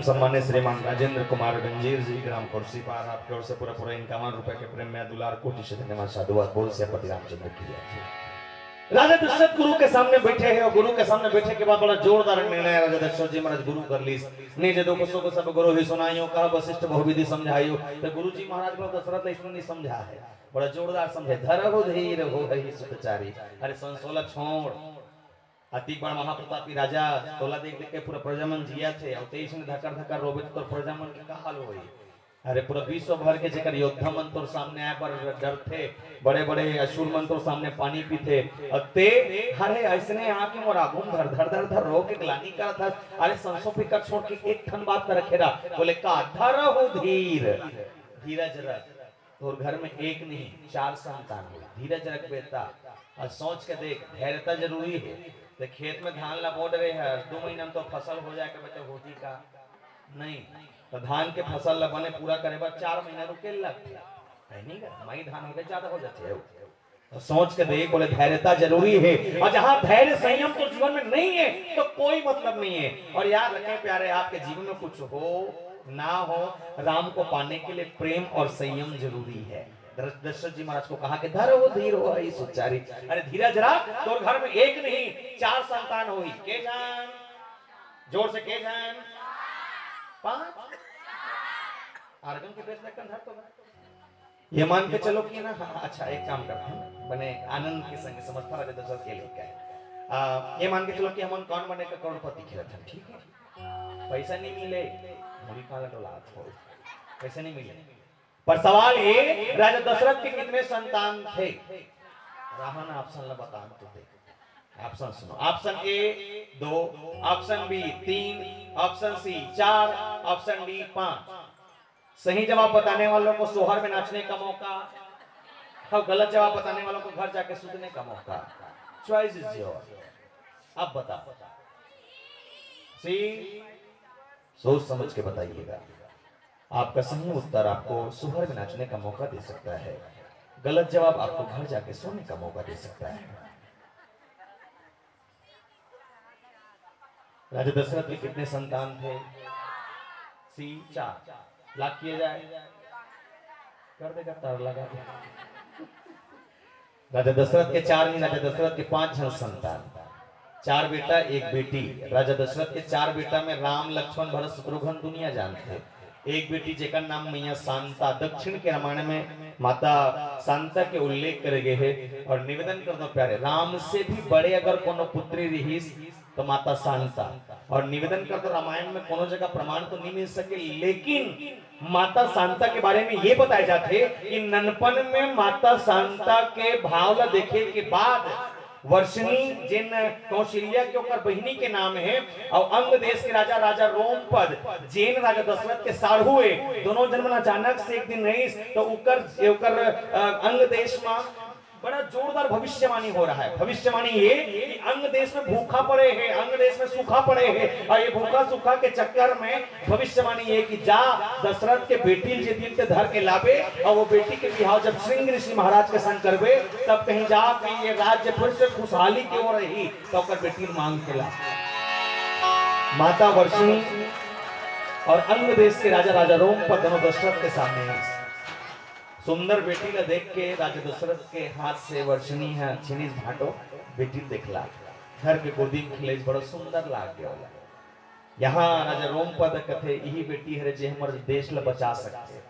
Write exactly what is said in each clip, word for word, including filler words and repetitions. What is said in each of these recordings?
सम्मानित श्रीमान राजेंद्र कुमार गंजीर जी, ग्राम खुर्सीपार, आपके ओर से पूरा पूरा इक्यावन रुपए के प्रेम में दुलार, कोटि से धन्यवाद, साधुवाद। बोल सियापति रामचंद्र की जय। राजा दशरथ गुरु के सामने बैठे हैं और गुरु के सामने बैठे के बाद बड़ा जोरदार निर्णय राजा दशरथ जी महाराज गुरु कर लीस। निज दुख सुख सब गुरु ही सुनाइयो, कहा वशिष्ठ बहुविधि समझाइयो। तो गुरु जी महाराज को दशरथ ने इसने नहीं समझा है, बड़ा जोरदार समझे। धरहु धीर होहइ सुत चारी। अरे संसोला छोड़, अतिक बड़ महाप्रतापी राजा, तोला देख देख के पूरा प्रजा मन जियत हे, अउ तें अइसने धकर धकर रोबे त तोर प्रजा मन के का हाल होही? अरे पूरा विश्व भर के जेकर योद्धा मन तोर सामने आए बर डरथे, बड़े बड़े असुर मन तोर सामने पानी पीथे, अउ तें हरे अइसने आके मोर आगू म धर धर धर धर रो के ग्लानि करत हस। अरे संसो फिकर छोड़ के एक ठन बात ल रखे रह, बोले का धरहु धीर, धीरज रख। तोर घर में एक नहीं, चार संतान हो, धीरज रख बेटा, अउ सोच के देख, धैर्यता जरूरी हे। तें खेत में धान ला बो डरे हस, दू महीना में तो फसल हो जाए के बचे होही का? नहीं। तो धान के फसल ला बने पूरा करे बर चार महीना रुके ल लगथे, है नहीं का? मई धान हो गए, ज्यादा हो जाथे हो। तो सोच के देख, बोले धैर्यता जरूरी हे, अउ जहाँ धैर्य संयम तोर जीवन में नहीं हे तो कोई मतलब नहीं हे। अउ याद रखें प्यारे, आपके जीवन में कुछ हो ना हो, राम को पाने के लिए प्रेम अउ संयम जरूरी हे। दश-, दशरथ जी महाराज को कहा कि धरहु धीर होहइ सुत चारी। अरे धीरज रख, तोर घर में एक नहीं, चार संतान होही। के झन? जोर से, के झन? पांच? आरगन के बेस लक्कन धर तो बा। ये मान के चलो कि ना, हाँ, अच्छा, एक काम करते हैं, बने आनंद के संग समझता राजा दशरथ के लिए क्या है। आ, ये मान के चलो कि हमन कौन बनेगा करोड़पति खेलत हन, ठीक है? पैसा नहीं मिले, मुड़ी काला डोला थोड़ा, पैसा नहीं मिले। पर सवाल ये, राजा दशरथ के कितने संतान थे? राहन option ला बतान तो दे। Option सुनो, option A दो, option B तीन, option C चार, option D पांच। सही जवाब बताने वालों को सोहर में नाचने का मौका, और गलत जवाब बताने वालों को घर जाके सूतने का मौका। Choice is your। अब बताओ। C, सोच समझ के बताइएगा। आपका सही उत्तर आपको सोहर में नाचने का मौका दे सकता है, गलत जवाब आपको घर जाके सोने का मौका दे सकता है। राजा दशरथ के कितने संतान थे? C चार। Lock किया जाए, कर देगा तार लगा। राजा दशरथ के चार नहीं, राजा दशरथ के पांच झन संतान, चार बेटा एक बेटी। राजा दशरथ के चार बेटा में राम लक्ष्मण भरत शत्रुघ्न दुनिया जानथे। एक बेटी जेकर नाम मैया शांता, दक्षिण के रामायण में माता शांता के उल्लेख करे गए हे। और निवेदन कर दो प्यारे, राम से भी बड़े अगर कोनो पुत्री रिहिस तो माता शांता। और निवेदन कर दो, रामायण में कोनो जगह प्रमाण तो नहीं मिल सके, लेकिन माता शांता के बारे में ये बताया जाथे कि ननपन में माता शांता के भाव ला देखे के बाद वर्षिणी, जेन कौशल्या के ओकर बहिनी के नाम हे, और अंग देश के राजा, राजा रोमपद, जेन राजा दशरथ के साढ़ू हे, दोनों जन मन अचानक से एक दिन रहिस, तो ओकर, ओकर, अ, अंग देश में बड़ा जोरदार भविष्यवाणी हो रहा है। भविष्यवाणी ये कि अंग देश में भूखा पड़े हे, अंग देश में सूखा पड़े हे, और ये भूखा सूखा के चक्कर में भविष्यवाणी ये कि जा दशरथ के बेटी ल जे दिन ते धर के लाबे, और वो बेटी के बिहाव जब श्रृंग ऋषि महाराज के संग करबे, तब कहीं जा कि ये राज्य फिर से खुशहाली के ओर रही, तो ओकर बेटी ल मांग के ला। माता वर्षिणी और अंग देश के राजा, राजा रोमपद दोनों दशरथ के सामने हे। सुंदर बेटी ला देख के राजा दशरथ के हाथ से वर्षिणी ह छीनिस भांटो, बेटी ल देखला, धर के गोदी में खेलेस, बड़ा सुंदर लाग गया ओला। यहाँ राजा रोमपद कथे, "इही बेटी हरे जे हमर देश ला बचा सकथे।"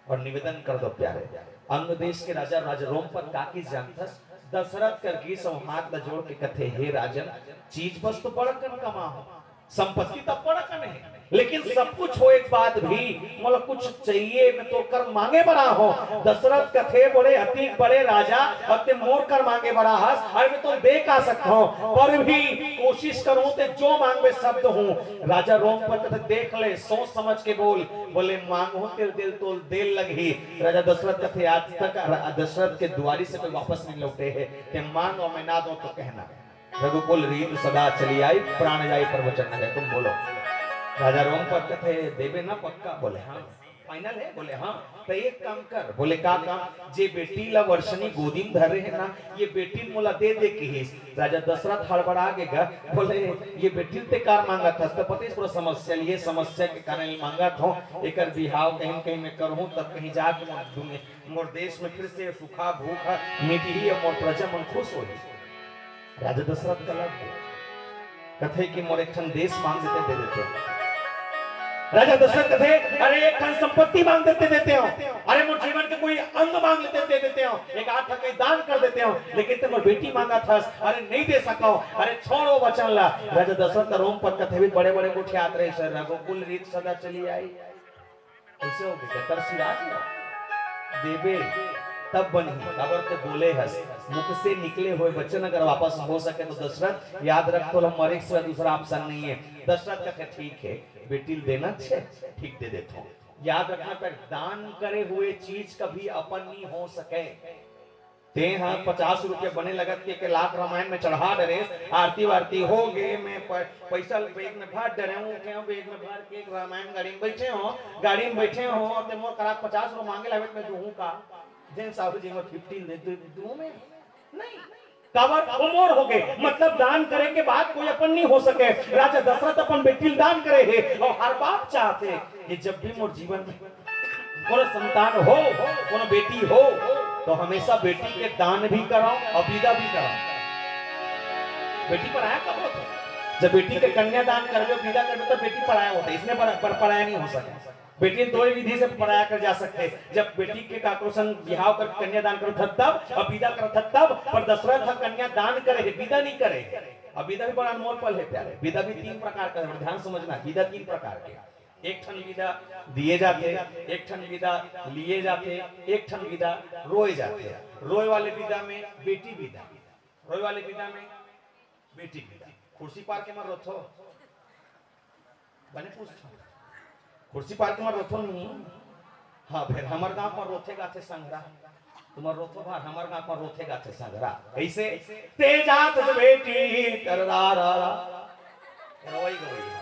और निवेदन कर दो प्यारे, अंग देश के राजा, राजा रोमपद का किस जानथस? दशरथ कर गिस अउ हाथ ला जोड़ के कथे, "हे राजन, चीज बस तो बड़कन कमा हो, संपत्ति त बड़कन हे, लेकिन सब कुछ होए के बाद भी मोला कुछ चाहिए, मैं तोर कर मांगे बर आए हों।" दशरथ कथे, "बोले, अति बड़े राजा, अब ते मोर कर मांगे बर आहस, अरे मैं तो दे का सकता हूँ, पर भी कोशिश करूँ ते जो मांगबे सब दूँ।" राजा रोमपद कथे, "देख ले, सोच समझ के बोल।" बोले, "मांगहूँ तेल दिल तो दिल लगही।" राजा दशरथ कथे, "आज तक रा-, दशरथ के दुआरी से कोई वापस नहीं लौटे हे, ते मांग और मैं ना दूँ तो कहना।" रघुकुल रीत सदा चली आई, प्राण जाई पर वचन न जाए। तुम बोलो। राजा रोमपद कथे, "देबे ना पक्का?" बोले, "हाँ।" फाइनल है? बोले, हाँ। तो एक काम कर। बोले, का काम? जे बेटी ला वर्षनी गोदी में धरे है ना, ये बेटी मोला दे दे किहिस। राजा दशरथ हड़बड़ा गे गा, बोले, ये बेटी ते कार मांगत हस? तो पता है पूरा समस्या, ये समस्या के कारण ही मांगत हूँ, एकर बिहाव कहीं न कहीं मैं करहूँ, तब कहीं जाके मोर दुनिया, मोर देश में फिर से सूखा भूख मिटही और मोर प्रजा मन खुश होही। राजा दशरथ का लग गया, कथे कि मोर एक ठन देश मांग देते, दे देते। राजा दशरथ कथे, अरे एक ठन संपत्ति मांग देते, देते हो। अरे मोर जीवन के कोई अंग मांग लेते, दे देते हो। एक आध ठन कहीं दान कर देते हो, लेकिन ते मोर बेटी मांगत हस, अरे नहीं दे सकव। अरे छोड़ वो वचन ला। राजा दशरथ का रोम पर कथे भी बड़े बड़े गोठियात रहे, सर रघुकुल रीत सदा चली आई। कइसे होगे? गतर सिराज ना देबे तब बनही, काबर ते बोले हस, मुख से निकले हुए वचन अगर वापस हो सके तो दशरथ, याद रख, तोला मरे के सिवा दूसरा ऑप्शन नहीं है। दशरथ कथे, ठीक है, बेटी ल देना छे, ठीक दे देथों। याद रखना, पर दान करे हुए चीज कभी अपन नहीं हो सके। तें ह पचास रुपया बने लगत के, के लाख रामायण में चढ़ा डरेस, आरती वारती हो गे, मैं प-, पैसा बैग में भर डरे हूँ, के बैग में भर के रामायण गाड़ी में बैठे हो, गाड़ी में बैठे हो, ते मोर करा पचास रुपया मांगे लावे, मैं दूँ का? देन साहू जी, मैं फिफ्टीन दे दू, दूँ मैं? नहीं। काबर? वो मोर हो गए। मतलब दान करे के बाद कोई अपन नहीं हो सके। राजा दशरथ अपन बेटी ल दान करे हे और हर बाप चाहते कि जब भी मोर जीवन में कोनो संतान हो, कोनो बेटी हो, तो हमेशा बेटी के दान भी कराओ और विदा भी कराओ। बेटी पराया कब होता? जब बेटी के कन्यादान करबे, विदा करबे, तब बेटी पराया होता है। इसमें पर, पर, पराया नहीं हो सकता। बेटी दो ही विधि से पराया कर जा सकते हैं। जब बेटी के काकरो संग बिहाव कर कन्यादान करत हस तब, और विदा करत हस तब, पर दशरथ ह कन्यादान करे हे, विदा नहीं करे हे। अब विदा भी बड़ा अनमोल पल है प्यारे। विदा भी तीन प्रकार का है, ध्यान समझना, विदा तीन प्रकार के। एक ठन विदा दिए जाते, एक ठन विदा लिए जाते, एक ठन विदा रोए जाते। रोए वाले विदा में बेटी विदा, रोए वाले विदा में बेटी विदा। कुर्सी पार के मत रोथो, बने पूछथो, कुर्सी पार के मत रोथो नहीं। हाँ, फिर हमर गांव में रोथे गाथे संगरा। तुम्हर रोथो भार, हमर गांव में रोथे गाथे संगरा। कैसे? ते जात से बेटी टररा रा रा। रोई गई है।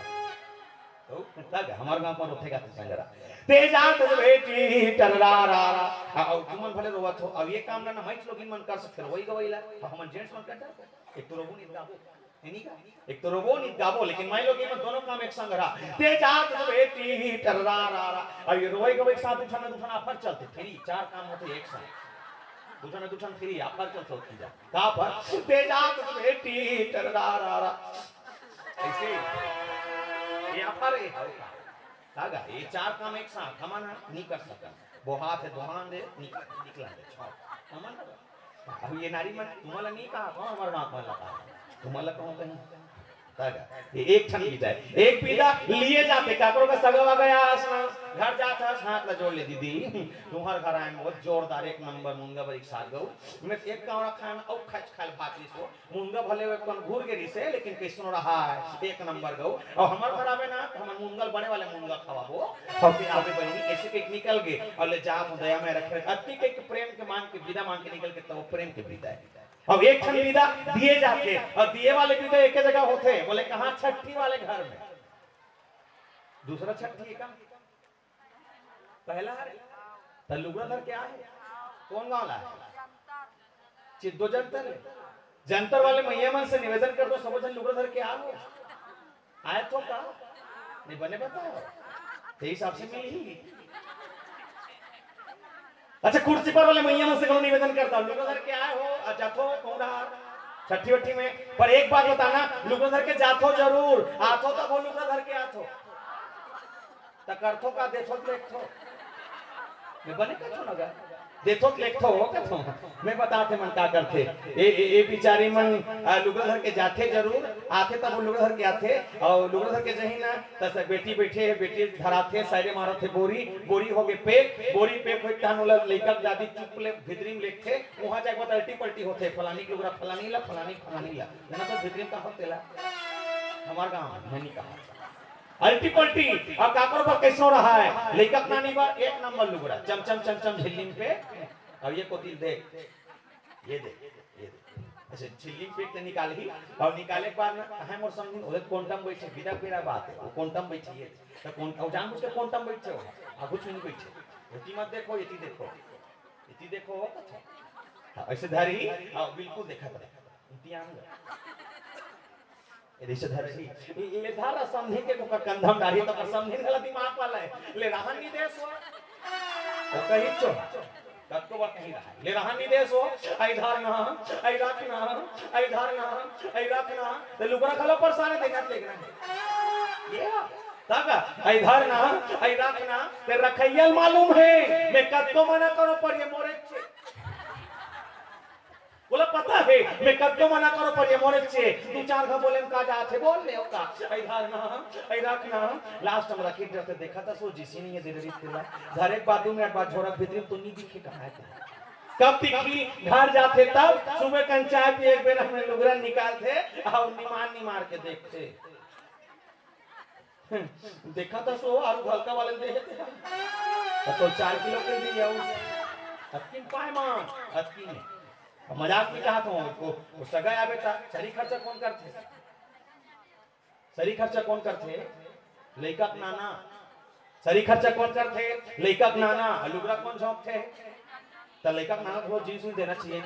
तो तब हमर गांव में रोथे गाथे संगरा। ते जात से बेटी टररा रा रा। आ, आ, तुमन भले रोवत हो, अब ये काम ना, ना, मैं लोगिन मन कर सकते, रोई गवई ला, अब हमन जेंट्स मन कर डर। एक तो रोबो नहीं गाबो, है नहीं का? एक तो रोबो नहीं गाबो, लेकिन मैं लोगिन मन दोनों काम एक संग रहा। ते जात से बेटी टररा रा रा। अब ये रोई गवई के साथ उठन, उठन आफर चलते, फ्री चार काम होते एक साथ। उठन, उठन फ्री आफर चलते होती जा। का पर? ते जात से बेटी टररा रा रा। ऐसे ये आफर है, हल्का। कागा, ये चार काम एक साथ हमन ह नहीं कर सकन। बोहात हे, दोहान दे, निकल, निकलन दे, छोड़। हमन अब ये नारी मन, तुम्हारा नहीं कहा, कौन हमारा नाम मन लगा? तुम्हारा कौन कहीं? कागा, ये एक ठन विदा है। एक विदा लिए जाते, काकरो का सगा वगा आस ना, घर जात हस, हाथ ला जोड़ ले, दीदी, तुम्हार घर आए में बहुत जोरदार, एक नंबर मुनगा बर एक साग गऊ। मैं एक कावड़ा खान, और खच खाल भात नहीं सो, मुनगा भले वो कौन घूर के रिसे, लेकिन कैसनो रहा है, एक नंबर गऊ। और हमार घर आवे ना, तो हमार मुनगा बड़े वाले मुनगा खवाबो। और फिर आवे बनी, ऐसे के निकल गए, और ले जात हूँ, दया में रखे, अति के प्रेम के मान के, विदा मान के निकल के, तो वो प्रेम के विदा है। अब एक ठन विदा दिए जाते, और दिए वाले विदा एक जगह होते, बोले, कहाँ? छट्ठी वाले घर में। दूसरा छट्ठी है का? पहला हरे। त लुगरा धर के आए। कौन गांव ला है? चिद्दो जंतर ले। जंतर वाले मैया मन से निवेदन कर दो, सबो झन लुगरा धर के आ हो। आए तो का? नहीं बने बताओ। ते हिसाब से मिली। अच्छा, कुर्सी पर वाले मैया मन से कोनो निवेदन करता हूँ, लुगरा धर के आए हो, आ जाथो, कहूँ रहा, छट्ठी वट्ठी में। पर एक बात बताना, लुगरा धर के जाथो जरूर, आथो तब वो लुगरा धर के आथो। त करथो का, देथो त लेखथो। मैं बने कथो ना गा। देथो त लेखथो, वो कथो। मैं बताते मन का करथे। ए, ए, ए बिचारी मन, आ, लुगरा धर के जाथे जरूर, आथे तब वो लुगरा धर के आथे, और लुगरा धर के जही ना, त सब बेटी बैठे है, बेटी धराथे, साइडे मारथे बोरी, बोरी हो गे पैक, बोरी पैक होई तहन ओला लइका के दादी चुप ले भितरी में लेखथे, उहाँ जाके बाद अल्टी पल्टी होथे, फलानी के लुगरा फलानी ला, फलानी फलानी ला। जाना तो भितरी में का होथे ला? हमार गाँव में, मैंने कहा। अल्टी पल्टी, अब काकर बर कैसो रहा है? लइका के नानी बर एक नंबर लुगरा, चमचम चमचम झिल्ली में पे। अब ये कोती देख, ये देख, ये देख। अच्छा, छिल्ली में पीट के निकालही, अउ निकाले के बाद ना, "काहे मोर समधिन, ओदे कोंटा म बइठे, बिदा बेरा बात हे, वो कोंटा म बइठे हे।" त कोन-, अउ जानबूझ के कोंटा म बइठे हो, आगू चुन बइठे। एती मत देखो, एती देखो, एती देखो, हो कथे। हाँ, अइसे धरही, हाँ, बिल्कुल देखत रहे। एती आन गा। एदे अइसे धरही। ले धर समधिन के ओकर कंधा म डारही, त ओकर समधिन घला दिमाग वाला हे। ले रहन नइ देस वो। वो कही चो। कतको बार कहीं रहा। ले रहन नइ देस वो। अइ धर ना, अइ रख ना, अइ धर ना, अइ रख ना। त लुगरा घला परेसान हे, देखत देखना। ये बात। तब अइ धर ना, अइ रख ना, ते रखइया ल मालूम हे, मैं कतको मना करों, पर ये मोरे चे। ओला पता हे, मैं कतको मना करों, पर ये मोरे चे। दू चार घा बोले म का जात हे, बोल ले ओका। अइ धर ना, अइ रख ना। Last म रखे डरते देखत हस वो जिसे नइ हे दे रही तेला। धरे के बाद दू मिनट बाद झोरा भीतरी म तो नइ दिखे, कहाँ हे ते। कब दिखही? घर जाथे तब, सुबह कन चाय पिए के बेरा में लुगरा निकालथे, अउ निमान निमार के देखथे। देखत हस वो आलू हल्का वाले दे हे तेला। अब तो चार किलो के दे आऊ। अतकी म पाय मान, अतकी म। अब मजाक नइ कहत हों, वो, वो सगा आबे त सरी खर्चा कोन करथे? सरी खर्चा कोन करथे? लइका के नाना। सरी खर्चा कोन करथे? लइका के नाना। अउ लुगरा कोन झोंकथे? त लइका के नाना को जींस नइ देना चाहिए।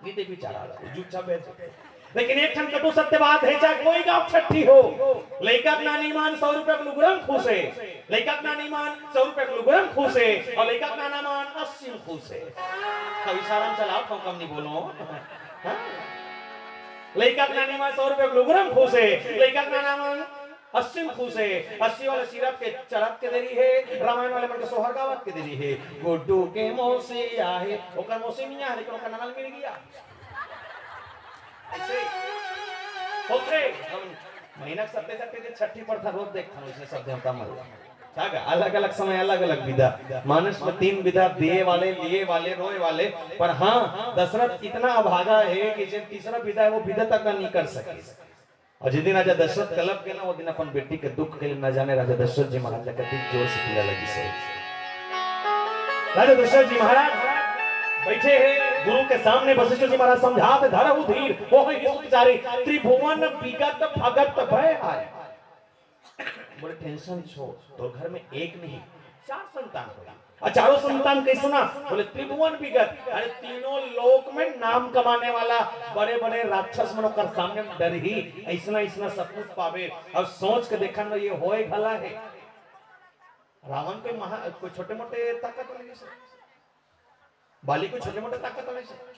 नइ दे बेचारा, जूझ छाप हे। लेकिन एक ठन कटु सत्य बात हे, चाहे कोई गाँव छट्ठी हो, लइका के नानी मन सौ रुपया के लुगरा म खुश हे, लइका के नानी मन सौ रुपया के लुगरा म खुश हे, अउ लइका के नाना मन अस्सी म खुश हे। त इशारा म चलाओ, थोकम नइ बोलों। हाँ? लइका के नानी मन सौ रुपया के लुगरा म खुश हे, लइका के नाना मन अस्सी म खुश हे, अस्सी वाले सिरप के चरत के देरी हे, रामायण वाले मन के सोहर गावत के देरी हे। गुड्डू के मौसी आहे, ओकर मौसी नइ आहे, लेकिन ओकर नाना ल मिल गे। अइसे होथे, हम महीना के सत्ते सत्ते दिन छट्ठी परथे, रोज देखथन अइसे सब देवता मन। का गा? अलग-अलग समय, अलग-अलग विधा। मानुष म तीन विधा, दिए वाले, लिए वाले, रोए वाले। पर हाँ, दशरथ इतना अभागा हे कि जेन तीसरा विधा हे, वो विधा तक नइ कर सके। अउ जिस दिन राजा दशरथ कलप गे ना, वो दिन अपन बेटी के दुख के लिए न जाने राजा दशरथ जी महाराज ला कतिक जोर से पीड़ा लगिस हे। राजा दशरथ जी महाराज बइठे हे, गुरु के सामने वशिष्ठ जी महाराज समझात हे, "धरहु धीर, होहु सुख चारी, त्रिभुवन विगत भगत भय हारी।" बोले, "Tension छोड़, तोर घर में एक नहीं, चार संतान होही।" अउ चारों संतान कइसना? बोले, "त्रिभुवन विगत।" अरे, तीनों लोक में नाम कमाने वाला, बड़े-बड़े राक्षस मन ओकर सामने म डरही, अइसना-अइसना सपूत पाबे। अउ सोच के देखन म ये होय घला हे। रावण कोई महा-, कोई छोटे-मोटे ताकत वाले नइ हे। बाली कोई छोटे-मोटे ताकत वाले नइ हे।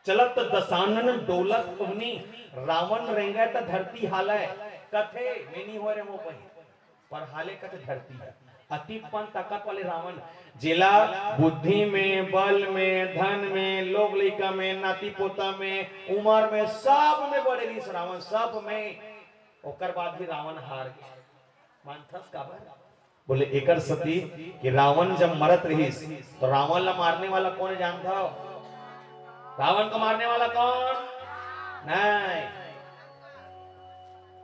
चलत दसानन डोलत ओहनी, रावण रेंगय त धरती हालय, कथे, "मैं नइ होय रेंगों कहीं।" पर हाले कथे धरती हे। अति पन ताकत वाले रावण, जेला बुद्धि में, बल में, धन में, लोग लइका में, नाती पोता में, उमर में, सब में बड़े रिहिस रावण, सब में। ओकर बाद भी रावण हार गे। मानथस काबर? बोले, एकर सेती कि रावण जब मरत रिहिस, तो रावण ला मारने वाला कोन हे जानथव? रावण को मारने वाला कौन? नहीं।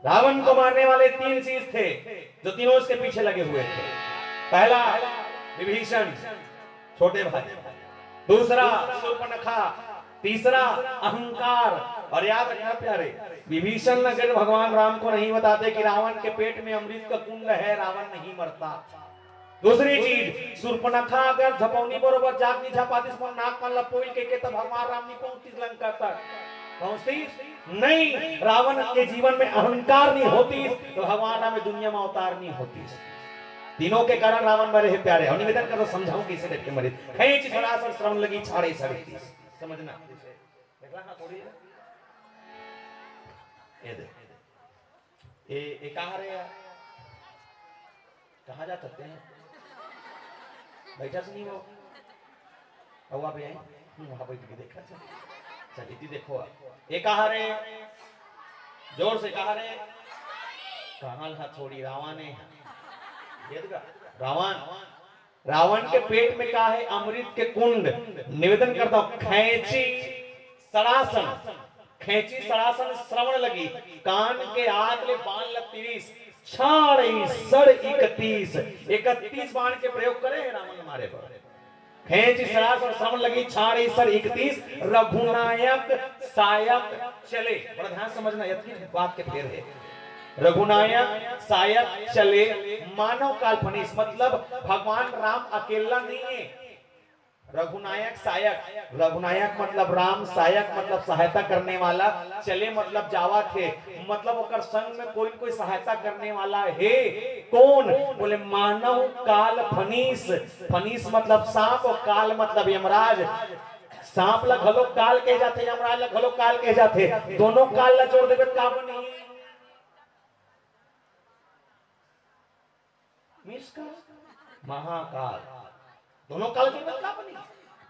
रावण को मारने वाले तीन चीज थे, जो तीनों उसके पीछे लगे हुए थे। पहला विभीषण, छोटे भाई, दूसरा सूर्पनखा, तीसरा अहंकार। और याद रखना प्यारे, विभीषण अगर भगवान राम को नहीं बताते कि रावण के पेट में अमृत का कुंड है, रावण नहीं मरता। दूसरी चीज, सूर्पनखा अगर झपौनी बरोबर जाग नइ झपातिस, मोर नाक कान ला पोइल के, के त भगवान राम नइ पहुंचतिस लंका तक। पहुंचतिस? नहीं। रावण के जीवन में अहंकार नइ होतिस, तो भगवान राम ये दुनिया में अवतार नइ होतिस। तीनों के कारण रावण मरे हे प्यारे। अउ निवेदन करथों, समझाऊं कइसे करके मरे। खैंची सरासन श्रवण लगी छाड़े सड़तीस। समझना। देखला हाँ थोड़ी है। ये दे। ए, ए कहाँ रे यार? कहाँ जा सकते हैं? बैठा से नहीं हो? अब आप आए? हम्म, वहाँ बैठ के देखा। चल, चल, इतनी देखो आप। ए कहाँ रे? जोर से कहाँ रे? कहाँ ला थोड़ी रावण है? ये देखा, रावण। रावण के पेट में का है? अमृत के कुंड। निवेदन करता हूँ, खैंची सड़ासन, खैंची सड़ासन श्रवण लगी, कान के आग ले बान ल तीस, छाड़ ई सड़ इकतीस, इकतीस बाण के प्रयोग करे हे रावण मारे बर। खेंच सरास और श्रवण लगी छाड़ ईश्वर इकतीस, रघुनायक सायक चले। बड़ा ध्यान समझना, यत्किच बात के फेर हे। रघुनायक सायक चले, मानव काल फनीस, मतलब भगवान राम अकेला नहीं है। रघुनायक सायक, रघुनायक मतलब राम, सायक मतलब सहायता करने वाला, चले मतलब जावत हे, मतलब ओकर संग में कोई न कोई सहायता करने वाला हे। कौन? बोले मानव काल फनीस। फनीस मतलब सांप और काल मतलब यमराज। सांप ला घलो काल कहे जाथे, यमराज ला घलो काल कहे जाथे। दोनों काल ला जोड़ देबे त का बनही? Miss call, Mahakal. दोनों काल के मतलब का बनी?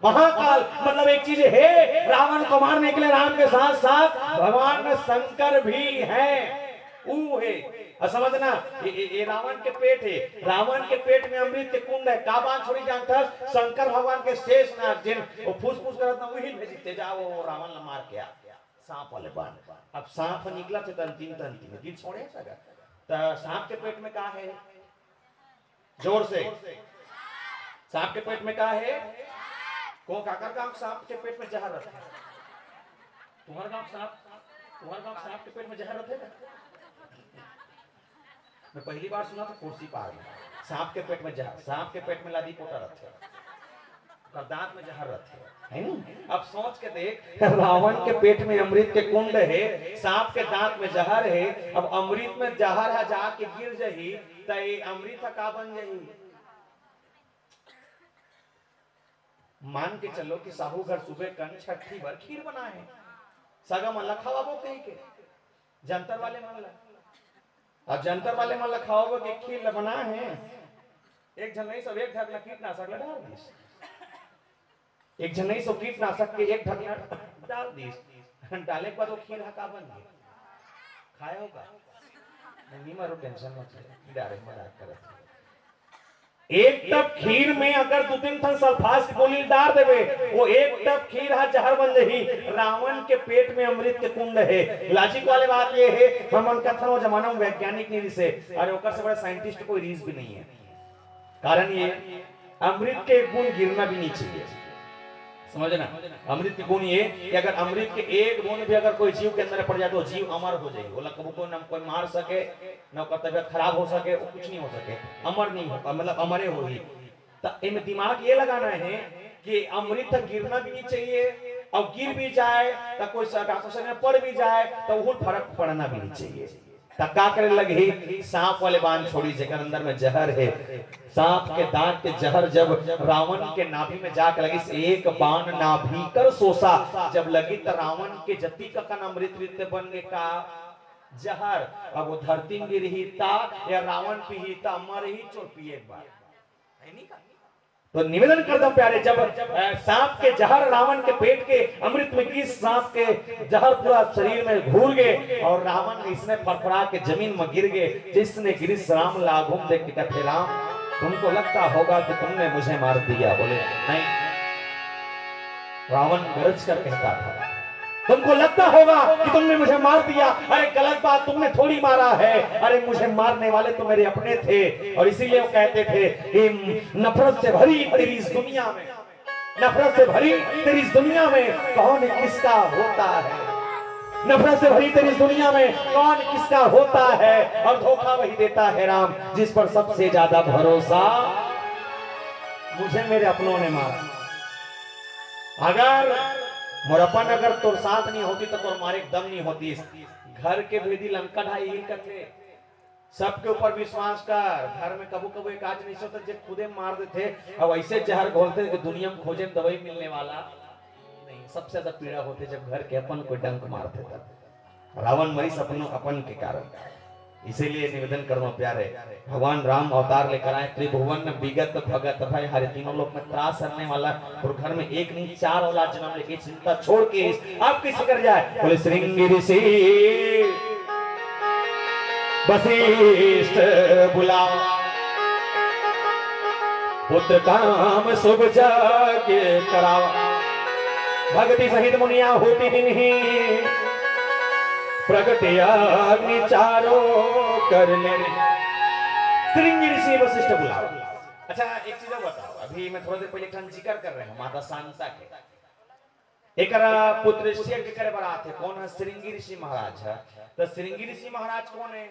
महाकाल मतलब एक चीज हे, रावण को मारने के लिए राम के साथ साथ भगवान शंकर भी हैं। ऊ हे। और समझना, ये, ये, ये रावण के पेट हे, रावण के पेट में अमृत के कुंड हे। का बान छोड़ी जानथस? शंकर भगवान के शेष नाग, जिन वो फूस फूस करत ना, वही भेजी, "ते जा वो रावण ला मार के आ।" सांप वाले बान। अब सांप निकलत हे तंतीन तंतीन, दिल छोड़े सका। त सांप के पेट में का हे? जोर से। सांप के पेट में का हे? को काकर गांव सांप के पेट में जहर रथे? तुम्हार गांव सांप, तुम्हार गांव सांप के पेट में जहर रथे का? मैं पहली बार सुना था कुर्सी पार में। सांप के पेट में जहर, सांप के पेट में लादी पोटा रथे। ओकर दांत में जहर रथे, है नी? अब सोच के देख, रावण के पेट में अमृत के कुंड हे, सांप के दांत में जहर हे। अब अमृत में जहर ह जाके गिर जही, त ये अमृत ह का बन जही? मान के चलो कि साहू घर सुबह कन छठी बर खीर बनाए हे, सगा मन ला खवाबो कहिके, जंतर वाले मन ला। अब जंतर वाले मन ला खवाबो के खीर ला बनाए हे, एक झन नहीं सब एक ढकना कीटनाशक ला डाल दिस। एक झन नहीं सब कीटनाशक के एक ढकना डाल दिस। डाले के बाद वो खीर ह का बन गे? खाए हो का? नहीं, नहीं मारो, टेंशन मत ले, डायरेक्ट मजाक करत हे। एक टप खीर में अगर दू तीन ठन सल्फास के गोली डार देबे, वो एक टप खीर ह जहर बन जही। रावण के पेट में अमृत के कुंड हे। लॉजिक वाले बात ये हे, हमन कथन वो जमाना में वैज्ञानिक नहीं रिसे, अरे ओकर से बड़ा साइंटिस्ट कोई रीस भी नहीं है। कारण ये, अमृत के गुण गिरना भी नहीं चाहिए। समझना, अमृत के गुण ये कि अगर अमृत के एक बूंद भी अगर कोई जीव के अंदर पड़ जाए तो जीव अमर हो जाए। ओला कबू कोई न कोई मार सके, न ओकर तबीयत खराब हो सके, वो कुछ नहीं हो सके, अमर नहीं हो, मतलब अमरे होही। त एमे दिमाग ये लगाना है कि अमृत गिरना भी नहीं चाहिए, और गिर भी जाए तो कोई स-, डॉक्टर साहब में पड़ भी जाए तो वो फर्क पड़ना भी नहीं चाहिए। त का करे लगही? सांप वाले बान छोड़ी, जेकर अंदर में जहर है। सांप के दांत के जहर जब रावण के नाभि में जाके लगिस, एक बाण नाभि कर सोसा जब लगी, त रावण के जति ककन अमृत रित बन गे का? जहर। अब वो धरती में गिरही ता या रावण पीही ता, मरही चोर पिए एक बार। है नहीं का? तो निवेदन करता हूं प्यारे, जब, अ, सांप के जहर रावण के पेट के अमृत में गिस, सांप के जहर पूरा शरीर में घूर गे और रावण इसने फड़फड़ा के जमीन में गिर गे, जिसने गिरिस राम लाघुम देख के कथे, "राम, तुमको लगता होगा कि तुमने मुझे मार दिया।" बोले, "नहीं।" रावण गरज कर कहता था, "तुमको लगता होगा कि तुमने मुझे मार दिया। अरे गलत बात, तुमने थोड़ी मारा है। अरे मुझे मारने वाले तो मेरे अपने थे।" और इसीलिए वो कहते थे कि नफरत से भरी तेरी इस दुनिया में, नफरत से भरी तेरी इस दुनिया में कौन किसका होता है? नफरत से भरी तेरी इस दुनिया में कौन किसका होता है? और धोखा वही देता है राम, जिस पर सबसे ज्यादा भरोसा। मुझे मेरे अपनों ने मारा। अगर मोर अपन अगर तोर साथ नहीं होती तो तोर मारे के दम नहीं होती। घर के भेदी लंका ढाई ही कथे। सबके ऊपर विश्वास कर। घर में कभू कभू एक आज नहीं सोता जे खुदे मार देथे, अब ऐसे जहर घोलथे कि दुनिया में खोजे में दवाई मिलने वाला नहीं। सबसे ज्यादा पीड़ा होथे जब घर के अपन कोई डंक मारथे तब। रावण मरिस अपनो अपन के कारण। इसीलिए निवेदन करूं प्यारे, भगवान राम अवतार लेकर आए, त्रिभुवन विगत भगत भय हरे, तीनों लोक में त्रास हरने वाला, और घर में एक नहीं चार औलाद जन्म लेके चिंता छोड़ के इस आप कैसे कर जाए? बोले, "श्रृंगी ऋषि वशिष्ठ बुलावा, पुत्र काम शुभ जग करावा, भक्ति सहित मुनिया होती दिन ही, प्रगट अग्नि चारों कर ले।" श्रृंगी ऋषि वशिष्ठ बुलावा। अच्छा, एक चीज और बताओ, अभी मैं थोड़ा देर पहले एक ठन जिक्र कर रहे हैं माता शांता के। एकरा पुत्रेष्ठि यज्ञ करे बर आथे, कौन है? श्रृंगी ऋषि महाराज है। तो श्रृंगी ऋषि महाराज कौन है?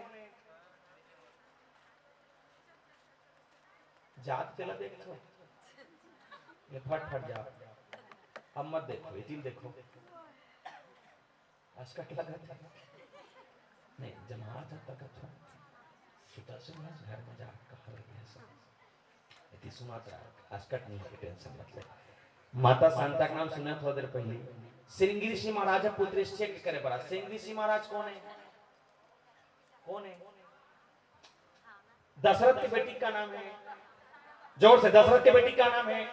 जात तेला देखो, ये फट फट जाओ, अब मत देखो, ये तीन देखो। असकट लगत है। नहीं, जमात है तक अच्छा। सुता से मैं घर में जा, कहाँ रह गया सब? इति सुनात रहा, असकट नहीं है, टेंशन मत ले। माता शांता का नाम सुना थोड़ा देर पहले। श्रृंगी ऋषि महाराज है पुत्रेष्ठि यज्ञ करे बर। श्रृंगी ऋषि महाराज कौन है? कौन है? दशरथ के बेटी का नाम है, जोर से, दशरथ के बेटी का नाम है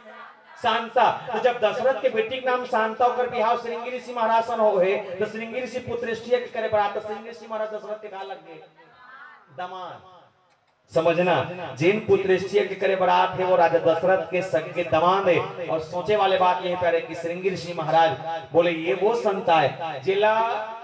शांता। तो जब दशरथ के बेटी का नाम शांता, ओकर बिहाव श्रृंगी ऋषि महाराज सन हो है, तो श्रृंगी ऋषि पुत्रेष्ठि यज्ञ करे बर आथे, तो श्रृंगी ऋषि महाराज दशरथ के का लग गए? दमांद। समझना, जिन पुत्रेष्ठि यज्ञ करे बर आथे, वो राजा दशरथ के सगे दमांद है। और सोचे वाले बात ये है प्यारे कि श्रृंगी ऋषि महाराज बोले, ये वो संत आय जेला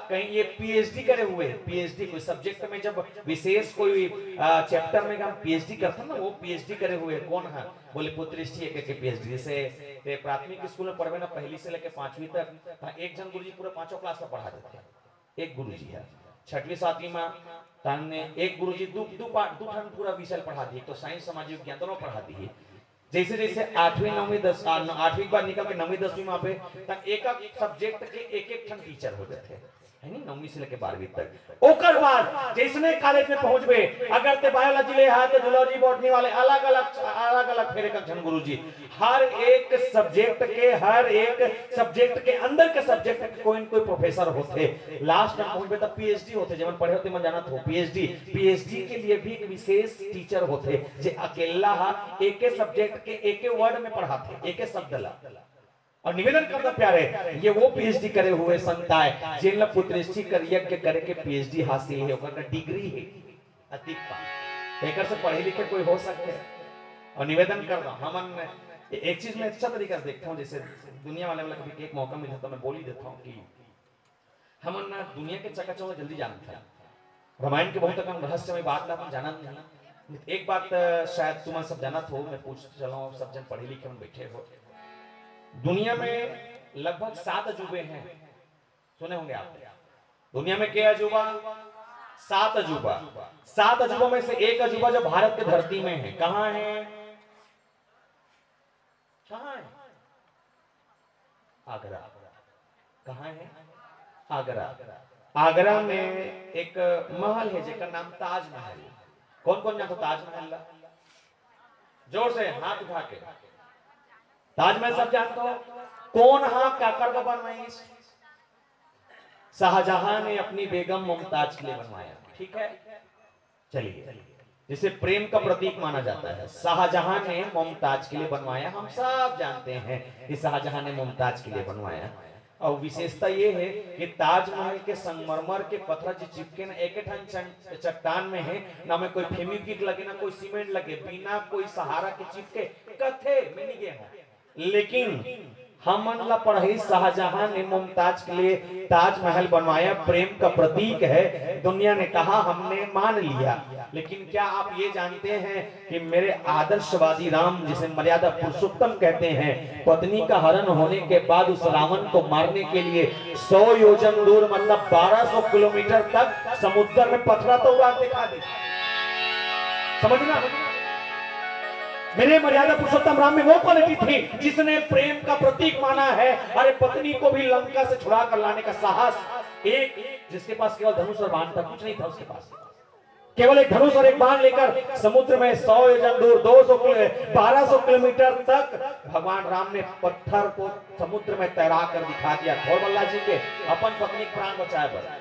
कहीं ये पीएचडी करे हुए, पीएचडी कोई सब्जेक्ट में, जब विशेष कोई चैप्टर में हम पीएचडी करते हैं ना, वो पीएचडी करे हुए कौन है? बोले, पुत्रेष्ठि यज्ञ के पीएचडी। जैसे ते प्राथमिक स्कूल में पढ़बे ना, पहली से लेके पांचवी तक, तो एक झन गुरुजी पूरा पांचों क्लास ला पढ़ा देथे। एक गुरुजी है छठवीं सातवीं में, तहन एक गुरुजी दू दू पाठ, दू ठन पूरा विषय पढ़ा दिए, तो साइंस, सामाजिक विज्ञान दोनों पढ़ा दिए। जैसे जैसे आठवीं नौवीं दस, आ, न-, आठवीं के बाद निकल के नौवीं दसवीं में आबे, तब एक एक सब्जेक्ट के एक एक ठन टीचर हो जाथे, है नी, नौवीं से लेके बारहवीं तक। ओकर बाद जैसने कॉलेज में पहुंचबे, अगर ते बायोलॉजी ले हा, तो जूलॉजी, बॉटनी वाले अलग अलग, अलग अलग, फिर एक झन गुरुजी। हर एक सब्जेक्ट के, हर एक सब्जेक्ट के अंदर के सब्जेक्ट के कोई न कोई प्रोफेसर होथे। लास्ट में पहुंचबे, तब पीएचडी होथे, जेमन पढ़े होथे, मन जानत हो, पीएचडी, पीएचडी के लिए भी एक विशेष टीचर होथे, जे अकेला हा एके सब्जेक्ट के एके वर्ड में पढ़ाथे, एके शब्द ला। और निवेदन करता प्यारे, ये वो पीएचडी करे हुए संत आय, जिन ला पुत्रेष्ठि कर यज्ञ करे के पीएचडी हासिल है, ओकर का डिग्री है। अतीक पा, एकर से पढ़े लिखे कोई हो सकते हैं? और निवेदन करता हूँ, हमन ए-, एक चीज में अच्छा तरीका से देखता हूँ, जैसे दुनिया वाले वाला कभी एक मौका मिले तो मैं बोल ही देता हूँ कि हमन ना दुनिया के चकाचौंध जल्दी जानत हन। रामायण के बहुत अकन रहस्यमय बात ला हमन जानत नहीं। एक बात, अ, शायद तुमन सब जानत हो, मैं पूछ चला हूँ, सब जन पढ़े लिखे मन बैठे हो। दुनिया में लगभग सात अजूबे हैं, सुने होंगे आप। दुनिया में के अजूबा? सात अजूबा। सात अजूबों में से एक अजूबा जो भारत की धरती में है, कहाँ है? कहाँ है? आगरा। कहाँ है? आगरा। आगरा में एक महल है जेकर नाम ताजमहल। कौन कौन जानता ताजमहल ला? जोर से हाथ उठा के। ताजमहल सब जानते हो? कौन हा काकर का बनवाइस? शाहजहां ने अपनी बेगम मुमताज के लिए बनवाया। ठीक है, चलिए, जिसे प्रेम का प्रतीक माना जाता है, शाहजहां ने मुमताज के लिए बनवाया। हम सब जानते हैं कि शाहजहां ने मुमताज के लिए बनवाया। और विशेषता ये है कि ताजमहल के संगमरमर के पत्थर जो चिपके ना, एक ठन चन-, चट्टान में है ना, में कोई फेविक्विक लगे ना कोई सीमेंट लगे, बिना कोई सहारा के चिपके। कथे में नहीं गए हैं, लेकिन हमन ला पढ़ई, शाहजहां ने मुमताज के लिए ताजमहल बनवाया, प्रेम का प्रतीक है। दुनिया ने कहा, हमने मान लिया। लेकिन क्या आप ये जानते हैं कि मेरे आदर्शवादी राम, जिसे मर्यादा पुरुषोत्तम कहते हैं, पत्नी का हरण होने के बाद उस रावण को मारने के लिए सौ योजन दूर, मतलब बारह सौ किलोमीटर तक समुद्र में पथरा तो उड़ा दिखा दी। समझना, मेरे मर्यादा पुरुषोत्तम राम में वो क्वालिटी थी जिसने प्रेम का प्रतीक माना है। अरे, पत्नी को भी लंका से छुड़ा कर लाने का साहस। एक जिसके पास केवल धनुष और बाण था, कुछ नहीं था उसके पास, केवल एक धनुष और एक बाण लेकर समुद्र में सौ योजन दूर, दो सौ किलो, बारह सौ किलोमीटर तक भगवान राम ने पत्थर को समुद्र में तैरा कर दिखा दिया। घोड़बल्ला जी के अपन पत्नी के प्राण बचाए बर।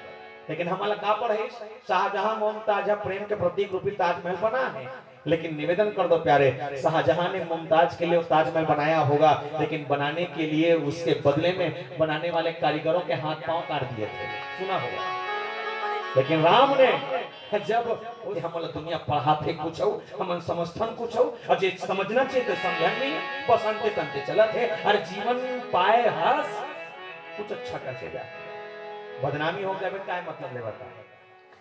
लेकिन हमन ला का पढ़े, शाहजहां मुमताज ह प्रेम के प्रतीक रूपी ताजमहल बना है। लेकिन निवेदन कर दो प्यारे, शाहजहां ने मुमताज के लिए ताजमहल बनाया होगा, लेकिन बनाने के लिए उसके बदले में बनाने वाले कारीगरों के हाथ पांव काट दिए थे, सुना होगा। लेकिन राम ने जब, ये हमन ला दुनिया पढ़ाथे कुछ अउ, हमन समझथन कुछ अउ, अउ जे समझना चाहिए तो समझन नहीं, बस अंते तंते चलत है। अरे जीवन पाए हस, कुछ अच्छा कर के जा, बदनामी हो जावे, काय मतलब ले बता।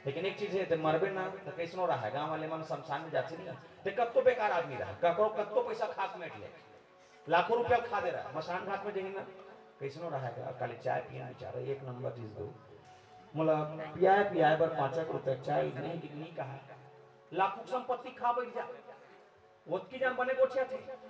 लेकिन एक चीज हे, ते मरबे ना, त कइसनो रहा, गांव वाले मन शमशान में जाथे नहीं, ते कतको बेकार आदमी रहा, ककरो कतको पैसा खा के मेट ले, लाखों रुपया खा दे रहा, मसान घाट में जही ना, कइसनो रहा, काली चाय पिए बेचारा, एक नंबर चीज दो, मोला पियाए पियाए बर पांच एक रुपया चाय नहीं, कितनी कहा, लाखों संपत्ति खा बैठ जा, ओतकी जान बने गोठिया थे।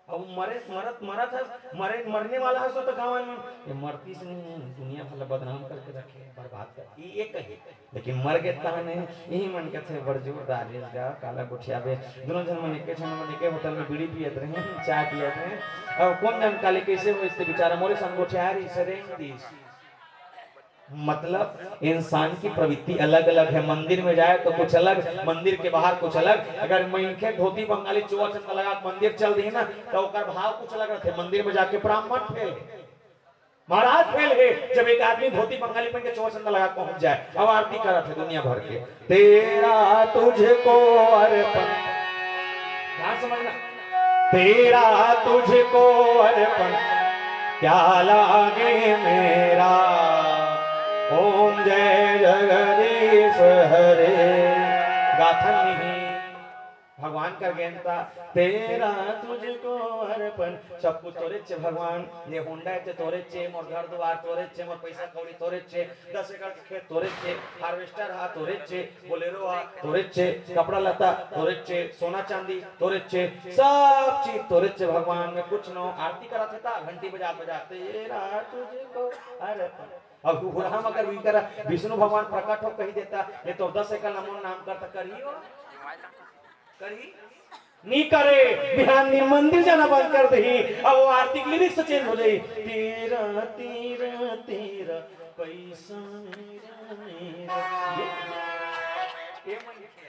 अब मरे, मरत, मरत हस, मरे, मरने वाला हस तो गाँव में, ये मरती से नहीं, दुनिया भला बदनाम करके रखे, बर्बाद कर, ये, ये कही। लेकिन मर गए तहने, यही मन कहते बड़ जोरदार रेस गा, काला गोठिया बे। दोनों जन मन एक झन मन एक होटल में बीड़ी पियत रहे, चाय पियत रहे। अब कौन जान काली कैसे हो, इससे बेचारा मोरे संग गोठिया रही, सरेंग दीस। मतलब, इंसान की प्रवृत्ति अलग-अलग है। मंदिर में जाए तो कुछ अलग, मंदिर के बाहर कुछ अलग। अगर मनखे धोती बंगाली चोआ चंदा लगा के मंदिर चल दिही ना, तो ओकर भाव कुछ अलग रहथे। मंदिर में जाके ब्राह्मण फेल हे, महाराज फेल हे, जब एक आदमी धोती बंगाली पहन के चोआ चंदा लगा के पहुंच जाए, अब आरती करत हे दुनिया भर के, तेरा तुझको अर्पण। ध्यान समझना, तेरा तुझको अर्पण, क्या लागे मेरा, ओम जय जगदीश हरे। गाथन नहीं, भगवान कर गेंता, तेरा तुझको अर्पण, सब कुछ तोरे चे भगवान, ये होंडा हे ते तोरे चे, मोर घर दुआर तोरे चे, मोर पैसा कौड़ी तोरे चे, दस एकड़ के खेत तोरे चे, हार्वेस्टर हा तोरे चे, बोलेरो हा तोरे चे, कपड़ा लत्ता तोरे चे, सोना चांदी तोरे चे, सब चीज तोरे चे भगवान, मैं कुछ नो। आरती करत हे ता घंटी बजा बजा, तेरा तुझको अर्पण। अब तू हुरहा मगर भी करा, विष्णु भगवान प्रकट हो कही देता, ये तो दस एकड़ नमो नाम करता करियो। करही? नी करे, बिहान दिन मंदिर जाना बंद कर देही। अब वो आरती के lyrics change हो जाई। तेरा, तेरा, तेरा, पैसा मेरा, मेरा। ये, ये मन लिखे।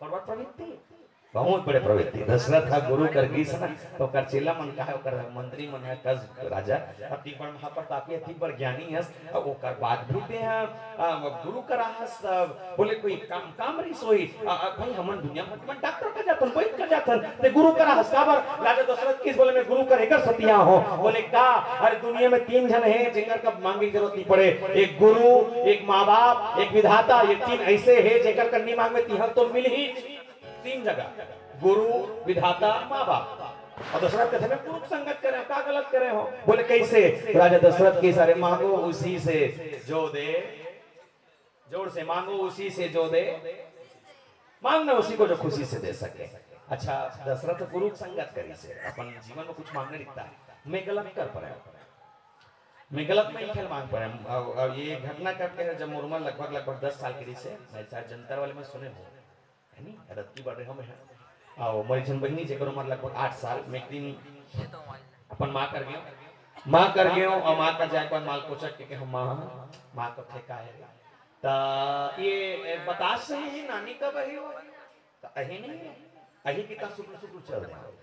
थोड़ा प्रवृत्ति, बहुत बड़े प्रवृत्ति। दशरथ हा गुरु कर गीस ना, तो ओकर चेला मन कहा, ओकर मंत्री मन है, कस राजा, अति बड़ महाप्रतापी, अति बड़ ज्ञानी हस, अब ओकर बाद भी ते हा, आ, गुरु करा हस, तब बोले, "कोई काम, काम रहिस होही।" आ, आ, भाई, हमन दुनिया भर के मन डॉक्टर कर जाथन, वैद कर जाथन, ते गुरु करा हस, काबर? राजा दशरथ कहिस, बोले, "मैं गुरु कर एकर सतिया हो।" बोले, "का?" "अरे, दुनिया में तीन झन हे, जेकर कब मांगे के जरूरत नहीं पड़े, एक गुरु, एक माँ बाप, एक विधाता, ये तीन ऐसे हे, जेकर कर नहीं मांगबे, तिहां तो मिलही।" तीन जगह, गुरु, विधाता, माँ बाप। और दशरथ कथे, "मैं गुरु के संगत करे, का गलत करे हो?" बोले, "कैसे?" राजा दशरथ कहिस, "अरे, मांगो उसी से जो दे।" जोर से, "मांगो उसी से जो दे, मांगना उसी को जो खुशी से दे सके।" अच्छा, दशरथ गुरु के संगत करिस हे, अपन जीवन में कुछ मांगने लिखता है, मैं गलत कर पड़े, मैं गलत में ही खेल मांग पड़े। अब, अब ये घटना करके है, जब मोर उमर लगभग, लगभग दस साल के रहिस हे, मैं शायद जंतर वाले में सुने हो, है नी? रत्ती बड़ रहे हम हैं। आओ, मोर एक झन बहिनी, जेकर उमर लगभग आठ साल, मैं एक दिन अपन माँ कर गेंव, माँ कर गेंव, और माँ कर जाए के बाद माँ ल कोचक के, के हम माँ, माँ कथे, "का हे रे?" त ये, ए, बतास नहीं हे, नानी कब आही वो? त अही नहीं हे, अही कितना सुटू सुटू चल रहा है।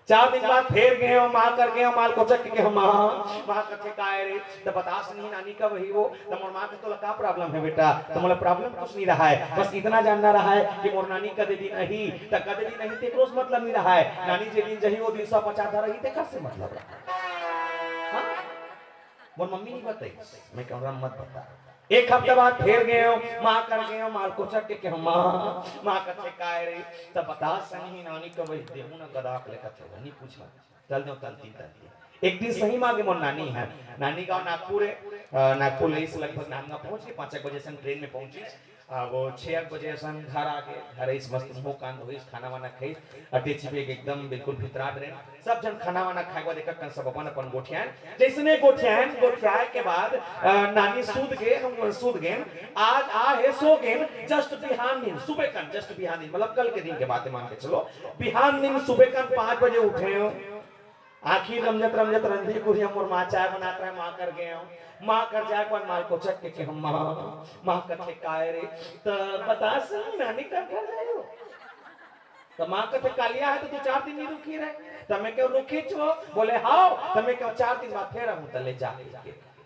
चार दिन बाद फेर गेंव, माँ कर गेंव, माँ ल कोचक के, के हम माँ, माँ कथे, "का हे रे?" त बतास नहीं, नानी कब आही वो? त मोर माँ कथे, "तोला का problem है बेटा?" त मोला problem कुछ नहीं रहा है, बस इतना जानना रहा है कि मोर नानी कदे दिन आही, त कदे दिन आही तेकरो से मतलब नहीं रहा है। नानी जे दिन जही वो दिन सब पचास धरा ही, तेकर से मतलब रहा है। हाँ? मोर मम्मी नहीं बताई, मैं कहूँ, "राम मत बता।" एक हफ्ता बाद फेर गेंव, माँ कर गेंव, माँ ल कोचक के, के हम माँ, माँ कथे, "का हे रे?" त बतास नहीं, नानी कब आही, देहू न गदा के ले कथे, नहीं पूछा। चल जाओ तंती तंती। एक दिन सही मांगे मोर नानी है। नानी गांव नागपुर है। अ, नागपुर ले इस लगभग नांदगांव पहुंच के पाँच एक बजे संग ट्रेन में पहुंची। आ, वो छह एक बजे संग घर आ गए। घर इस मस्त मुंह कान धोइस, खाना वाना खाइस। अटैची बैग एकदम बिल्कुल भितरा रहे। सब झन खाना वाना खाए के बाद एक एक कन सब अपन अपन गोठियान। जैसने गोठियान, गोठियाए के बाद, अ, नानी सूत गए, हम सूत गए। आज आ है सो गए, just बिहान दिन, सुबह कन, just बिहान दिन, मतलब कल के दिन के बात मान के चलो। बिहान दिन सुबे कन पाँच बजे उठे हो, आँखी रमजत रमजत रंधी कुरिया मोर माँ चाय बनात रहे, माँ कर गेंव, माँ कर जाए के बाद माँ ल कोचक के, के हम माँ, माँ कथे, "का हे रे?" त बतास नहीं, नानी कर घर जाए हो। त माँ कथे, "कालिया है त तू चार दिन नहीं रुकी रहे।" त मैं कहूँ, "रुकी छो?" बोले, "हाव।" त मैं कहूँ, "चार दिन बाद फेर आहूँ, त ले जा।"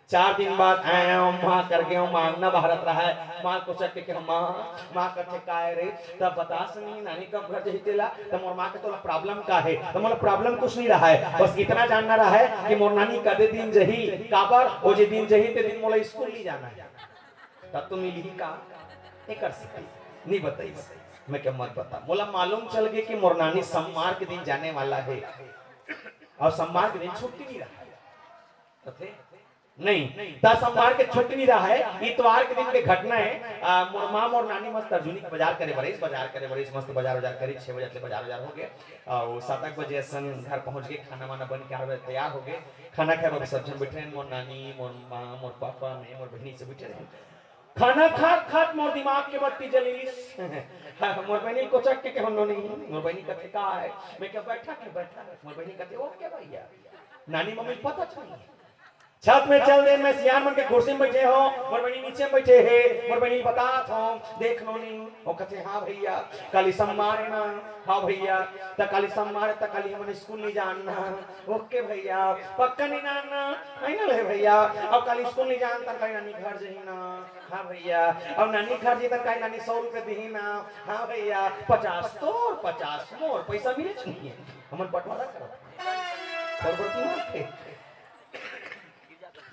चार दिन बाद आए हो, माँ कर गेंव, माँ अंगना बहारत रहा है, माँ ल कोचक के, के हम माँ, माँ कथे, "का हे रे?" त बतास नहीं, नानी कब घर जही तेला। त मोर माँ कथे, "तोला problem का है?" त मोला problem कुछ नहीं रहा है, बस इतना जानना रहा है कि मोर नानी कदे दिन जही, काबर, वो जे दिन जही ते दिन मोला स्कूल नहीं जाना है। तब तो मिलही का? एकर सेती नइ बताइस। मैं कहेंव मत बता, मोला मालूम चल गे कि मोर नानी सम्मार के दिन जाने वाला हे, अउ सम्मार के दिन छुट्टी नइ रहय। कथे, नहीं, त सम्मार के छुट्टी नइ रहय, इतवार के दिन के घटना हे। आ, मोर माँ मोर नानी मस्त तर्जुनी के बजार करे बर आइस, बजार करे बर आइस, मस्त बजार उजार करिस, छह बजे ले बजार उजार हो गे, अउ सात आठ बजे असन घर पहुँच गे, खाना वाना बन के आठ बजे तैयार हो गे। खाना खाए बर सब झन बइठे रहेन, मोर नानी, मोर माँ, मोर पापा, मैं, मोर बहिनी सब बइठे रहेन। खाना खात खात मोर दिमाग के बत्ती जलिस। मोर बहिनी कोचक के कहेंव, "नोनी।" मोर बहिनी कथे, "का हे?" मैं कहेंव, "बैठा के, बैठा।" मोर बहिनी कथे, "ओके भैया।" नानी मम्मी ल पता नइ हे। छत में चल देन, मैं सियान मन के कुर्सी में बइठे हंव, मोर बहिनी नीचे में बइठे हे, मोर बहिनी ल बतात हंव, "देख नोनी।" वो कथे, "हाँ भैया, काली सम्मार हे ना?" "हाँ भैया।" "त काली सम्मार हे, त काली हमन स्कूल नइ जान ना?" "ओके भैया।" "पक्का नइ जान ना?" "फाइनल हे भैया।" "अब काली स्कूल नइ जान, त काली नानी घर जाही ना?" "हाँ भैया।" "अब नानी घर जाही, त काली नानी सौ रुपया दिही ना?" "हाँ भैया।" "पचास तोर, पचास मोर, पैसा मिले चाहिए, हमन बंटवारा करब।" और बड़की बात हे।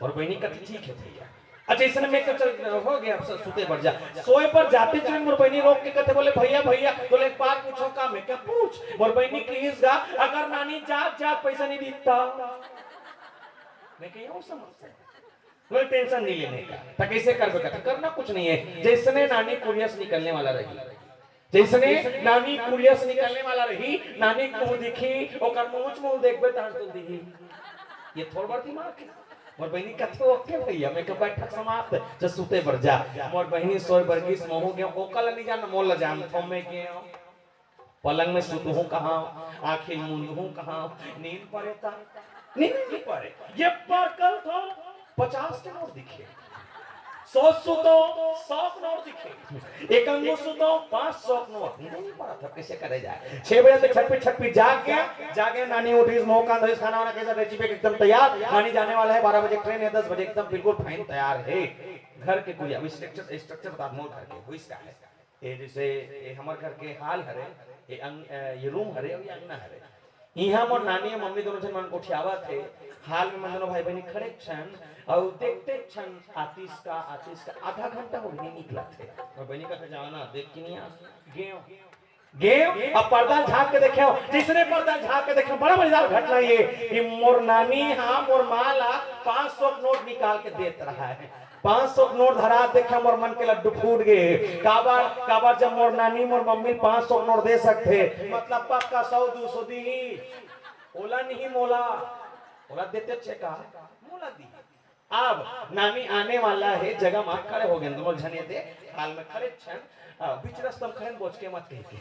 मोर बहिनी कथे, "ठीक हे भैया।" अच्छा, इसने मैं कहा, "चल, हो गे, अब सुते बर जा।" सोए बर जाते चुन मोर बहिनी रोक के कथे, बोले, "भैया, भैया, तोले एक बात पूछंव का?" मैं कहेंव, "पूछ।" मोर बहिनी कहिस गा, "अगर नानी जात जात पैसा नइ दिही त?" मैं कहेंव, "वो समस्या हे।" बोले, "टेंशन नइ लेने का।" "त कइसे करबे?" कथे, "करना कुछ नइ हे, जइसने नानी कुरिया से निकलने वाला रही, जइसने नानी कुरिया से निकलने वाला रही, नानी के मुंह दिखही, ओकर मुंह च मुंह देखबे, तहन तो दिही।" ये थोर बर दिमाग हे। मोर बहिनी कथे, "ओके भैया।" मैं कहेंव, "बैठक समाप्त, जा सुते बर जा।" मोर बहिनी सोए बर गिस, महूं गेंव, ओकर ला नइ जान, मोर ला जानथंव, मैं गेंव। पलंग में सुतहूं कहां, आंखी मूंदहूं कहां, नींद परे त नींद नइ परे। ये पार करथंव, पचास के नोट दिखे। सौ सुतंव, सौ के नोट दिखे। एक अंगू सुतंव, पांच सौ के नोट। नींद नइ परत हे, कइसे करे जाए? छह बजे तक छटपट छटपट जाग गेंव, जाग गेंव, नानी उठिस, मुंह कान धोइस, खाना वाना खाइस, रेची पैक एकदम तैयार। नानी जाने वाला हे, बारह बजे ट्रेन हे, दस बजे एकदम बिल्कुल फाइन तैयार हे। घर के कोई अब स्ट्रक्चर, स्ट्रक्चर बता, मोर घर के होइस का हे। ये जइसे ये हमर घर के हाल हरे, ये अंग-, अ, ये रूम हरे अउ ये अंगना हरे। इहां मोर नानी अउ मम्मी दोनों झन मन गोठियावत हे। हाल में मन दोनों भाई बहिनी खड़े छन अउ देखते छन, आतिस का, आतिस का। आधा घंटा हो गे, नइ निकलत हे। मोर बहिनी कथे, "जाना, देख के नइ आस।" गेंव, गेंव, अब पर्दा झांक के देखेंव, जइसने पर्दा झांक के देखेंव, बड़ा मजेदार घटना ये कि मोर नानी हा मोर मां ला पांच सौ के नोट निकाल के देत रहय। पांच सौ के नोट धरात देखे मोर मन के लड्डू फूट गे। काबर, काबर जब मोर नानी मोर मम्मी ल पांच सौ के नोट दे सकथे, मतलब पक्का सौ दू सौ दिही। ओला नहीं मोला, ओला देते छे का, मोला दिही। अब नानी आने वाला हे, जगह मा खड़े हो गेन, दोनों झन ये दे हाल में खड़े छन, आ, बीच रस्ता म खड़े बोच के मत कहिके।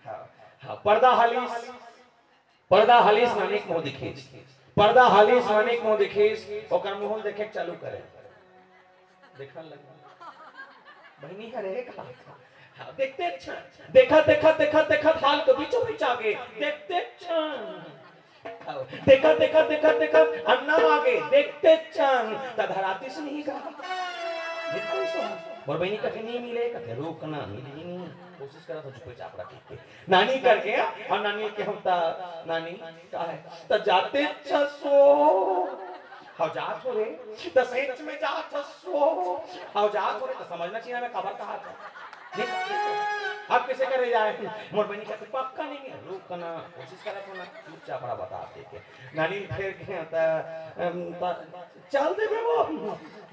हाँ, हाँ, पर्दा हालिस, पर्दा हालिस नानी के मुंह दिखिस। पर्दा हालिस नानी के मुंह दिखिस, ओकर मुंह ल देखे के चालू करे। देखन लगे। बहिनी हरे का? हाँ, देखते छन। देखा, देखा, देखा, देखा, हाल के बीचों बीच आगे। देखते छन। हाँ, देखा, देखा, देखा, देखा, अन्ना आगे। देखते छन। त धरातिस नहीं का? देखो सो। मोर बहिनी कथे नहीं मिले, कथे रुक ना, मिली नहीं। कोशिश करा तो चुपचाप रखे। नानी करके, अउ नानी के हम त, नानी, का हे? त जाते छस वो। हव जात हों रे, त सच में जात हस वो। हव जात हों रे, त समझना चाहिए मैं काबर कहा था। नहीं, अब कइसे करे जाए? मोर बहिनी कथे, "पक्का नहीं है, रुक ना, कोशिश करा तो ना, चुपचाप रहा, बता देके।" नानी फेर के त, अम, त, चल देबे वो।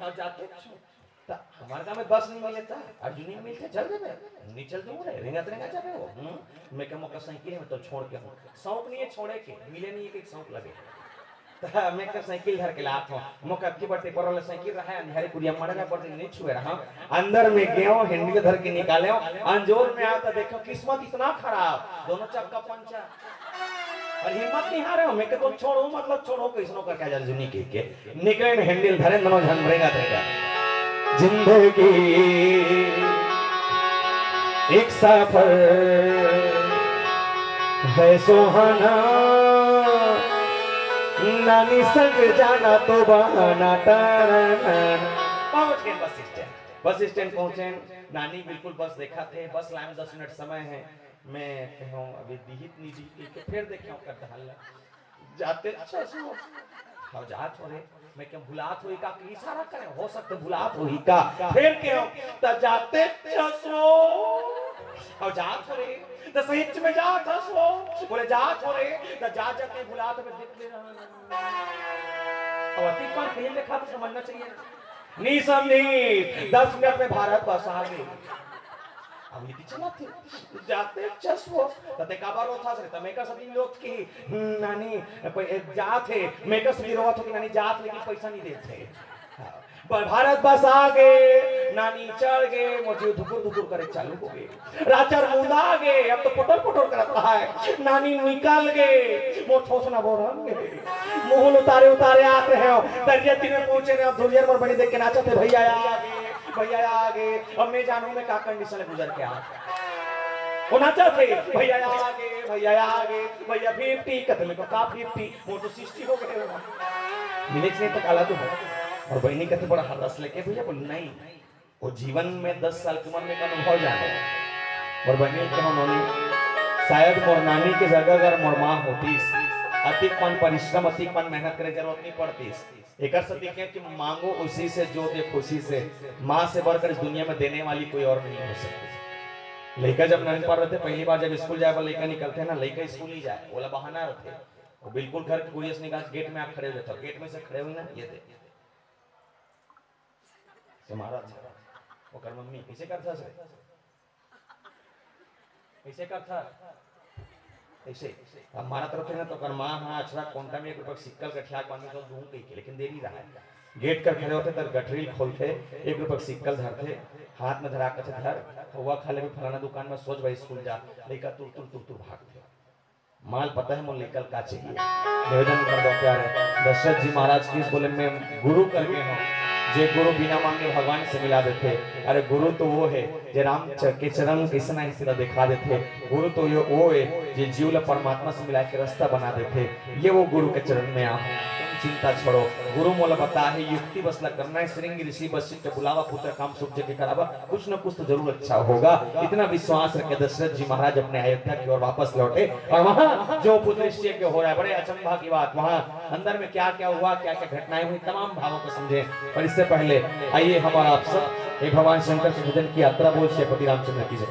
हव जाते छस। त हमर गांव में बस नहीं मिले त, अर्जुनी में मिलथे, चल देबे। नहीं चल दूं रे, रेंगत रेंगत जाबे वो। हम्म? मैं कहें, "मोका साइकिल हे, मैं तो छोड़ के हूं।" शौक नहीं है छोड़े के, मिले नहीं है कि शौक लगे। त मैं कहें साइकिल धर के लात हों। मोका अबकी बार टेपर वाला साइकिल रहा है, अंधियारे कुरिया मड़े ना पड़ते, नहीं छुए रहा। अंदर में गेंव, हैंडल धर के निकालेंव। अंजोर में आया त देखेंव, किस्मत इतना खराब, दोनों चक्का पंचर। अउ हिम्मत नहीं हारे हों, मैं कहें, "छोड़ो, मतलब छोड़ो, कइसनो करके आ जा अर्जुनी," कहिके। निकलेन हैंडल धरेन, दोनों झन रेंगत रेंगत। जिंदगी एक सफर है सुहाना, नानी संग जाना तो बहाना। पहुंच गेन बस स्टैंड। बस स्टैंड पहुंचेन, नानी बिल्कुल बस देखथे, बस लाइन दस मिनट समय हे। मैं कहेंव, "अभी दिही त नहीं दिही," कहिके फेर देखेंव ओकर डहर ला। जाते छस वो। अब जात हो रे, मैं क्या भुलात होही का? इशारा करे, हो सकथे भुलात होही का? फेर कहेंव, त जातेच हस वो। अब जात हो रे, त सहीच में जात हस वो। बोले, जात हो रे, त जात जात कहीं भुलात होबे, देख ले रहा। अब अतिक बार फेर देखा तो समझना चाहिए ना। नहीं समझी, दस मिनट में भारत बस आ गई। अब ये चलाथे, जातेच हस वो। त तें काबर रोथस रे? त मैं का सती रोत कि, हम्म, नानी, प-, जात हे, मैं का सती रोवत हों कि नानी जात, लेकिन पैसा नहीं देत हे। हाँ। ब-, भारत बस आ गे, नानी चढ़ गे, मोर जीव धुकुर धुकुर करे चालू हो गे। राचर मुंदा गे, अब तो पटोर पटोर करत हे। नानी निकल गे, मोर ठोसना बोरन गे। मुहुल उतारे उतारे आत रहेंव, तरिया तीर में पहुंचे रहेंव, अब धुरियर मोर बहिनी देख के नाचत हे, भैया आ गे, भैया आ गे। अब मैं जानहूं मैं का condition ले गुजर के आत। वो नाचत हे, भैया आ गे, भैया आ गे, भैया fifty, कथे मेरे को का fifty, मोर तो sixty हो गे। मिलेच नहीं त काला तो हो। मोर बहिनी कथे बड़ा हरस लेके, भैया बोले, नहीं, वो जीवन में दस साल के उमर में एक अनुभव जाने। मोर बहिनी कहे, उन्होंने शायद मोर नानी के जगह अगर मोर माँ होतीस, अतिक मन परिश्रम, अतिक मन मेहनत करे जरूरत नहीं पड़तीस। एकर सती कहेंव कि मांगो उसी से जो दे खुशी से, माँ से बढ़कर इस दुनिया में देने वाली कोई और नहीं हो सकती। लइका जब नन्हपन रहिथे, पहली बार जब स्कूल जाए बर लइका निकलथे ना, लइका स्कूल नहीं जाए, ओला बहाना रहिथे। वो बिल्कुल घर के कोई अस नहीं, गेट में आ खड़े हो जाता, गेट में से खड़े हुई ना, ये दे। से मारत हे। ओकर मम्मी, "कइसे करथस रे? कइसे करथस?" अइसे। अब मारत रहिथे ना, त ओकर माँ ह अचरा कोंटा में एक रुपया के सिक्का ल गठिया के बांधे, त दूं कहिके, लेकिन दे नहीं रहा है। गेट कर खड़े होथे, त गठरी ल खोलथे, एक रुपया के सिक्का ल धरथे, हाथ में धरा के कथे, "धर, हवा खा लेबे फलाना दुकान में, सोच भाई स्कूल जा।" लइका तुर तुर तुर तुर भागथे। माँ ल पता है मोर लइका ल का चाहिए। निवेदन कर दो प्यारे, दशरथ जी महाराज किस बोले, मैं गुरु कर गे हों, जे गुरु बिना मांगे भगवान से मिला देथे। अरे गुरु तो वो हे, जे राम च-, के चरण कइसना हे, सीधा दिखा देथे। गुरु तो ये वो हे, जे जीव ला परमात्मा से मिला के रास्ता बना देथे। ये वो गुरु के चरण में आ, तुम चिंता छोड़ो। गुरु मोला बता हे, युक्ति बस ला करना हे, श्रृंग ऋषि वशिष्ठ बुलावा, पुत्र काम सुख जग के करावा। कुछ न कुछ तो जरूर अच्छा होगा। इतना विश्वास रख के दशरथ जी महाराज अपने अयोध्या की ओर वापस लौटे और वहां जो उपदृश्य के हो रहा है, बड़े अचंभा की बात, वहां अंदर में क्या क्या हुआ, क्या क्या घटनाएं हुई, तमाम भावों को समझे। पर इससे पहले आइए हम और आप सब एक भगवान शंकर के भजन की यात्रा बोल श्रीपति रामचंद्र की जय।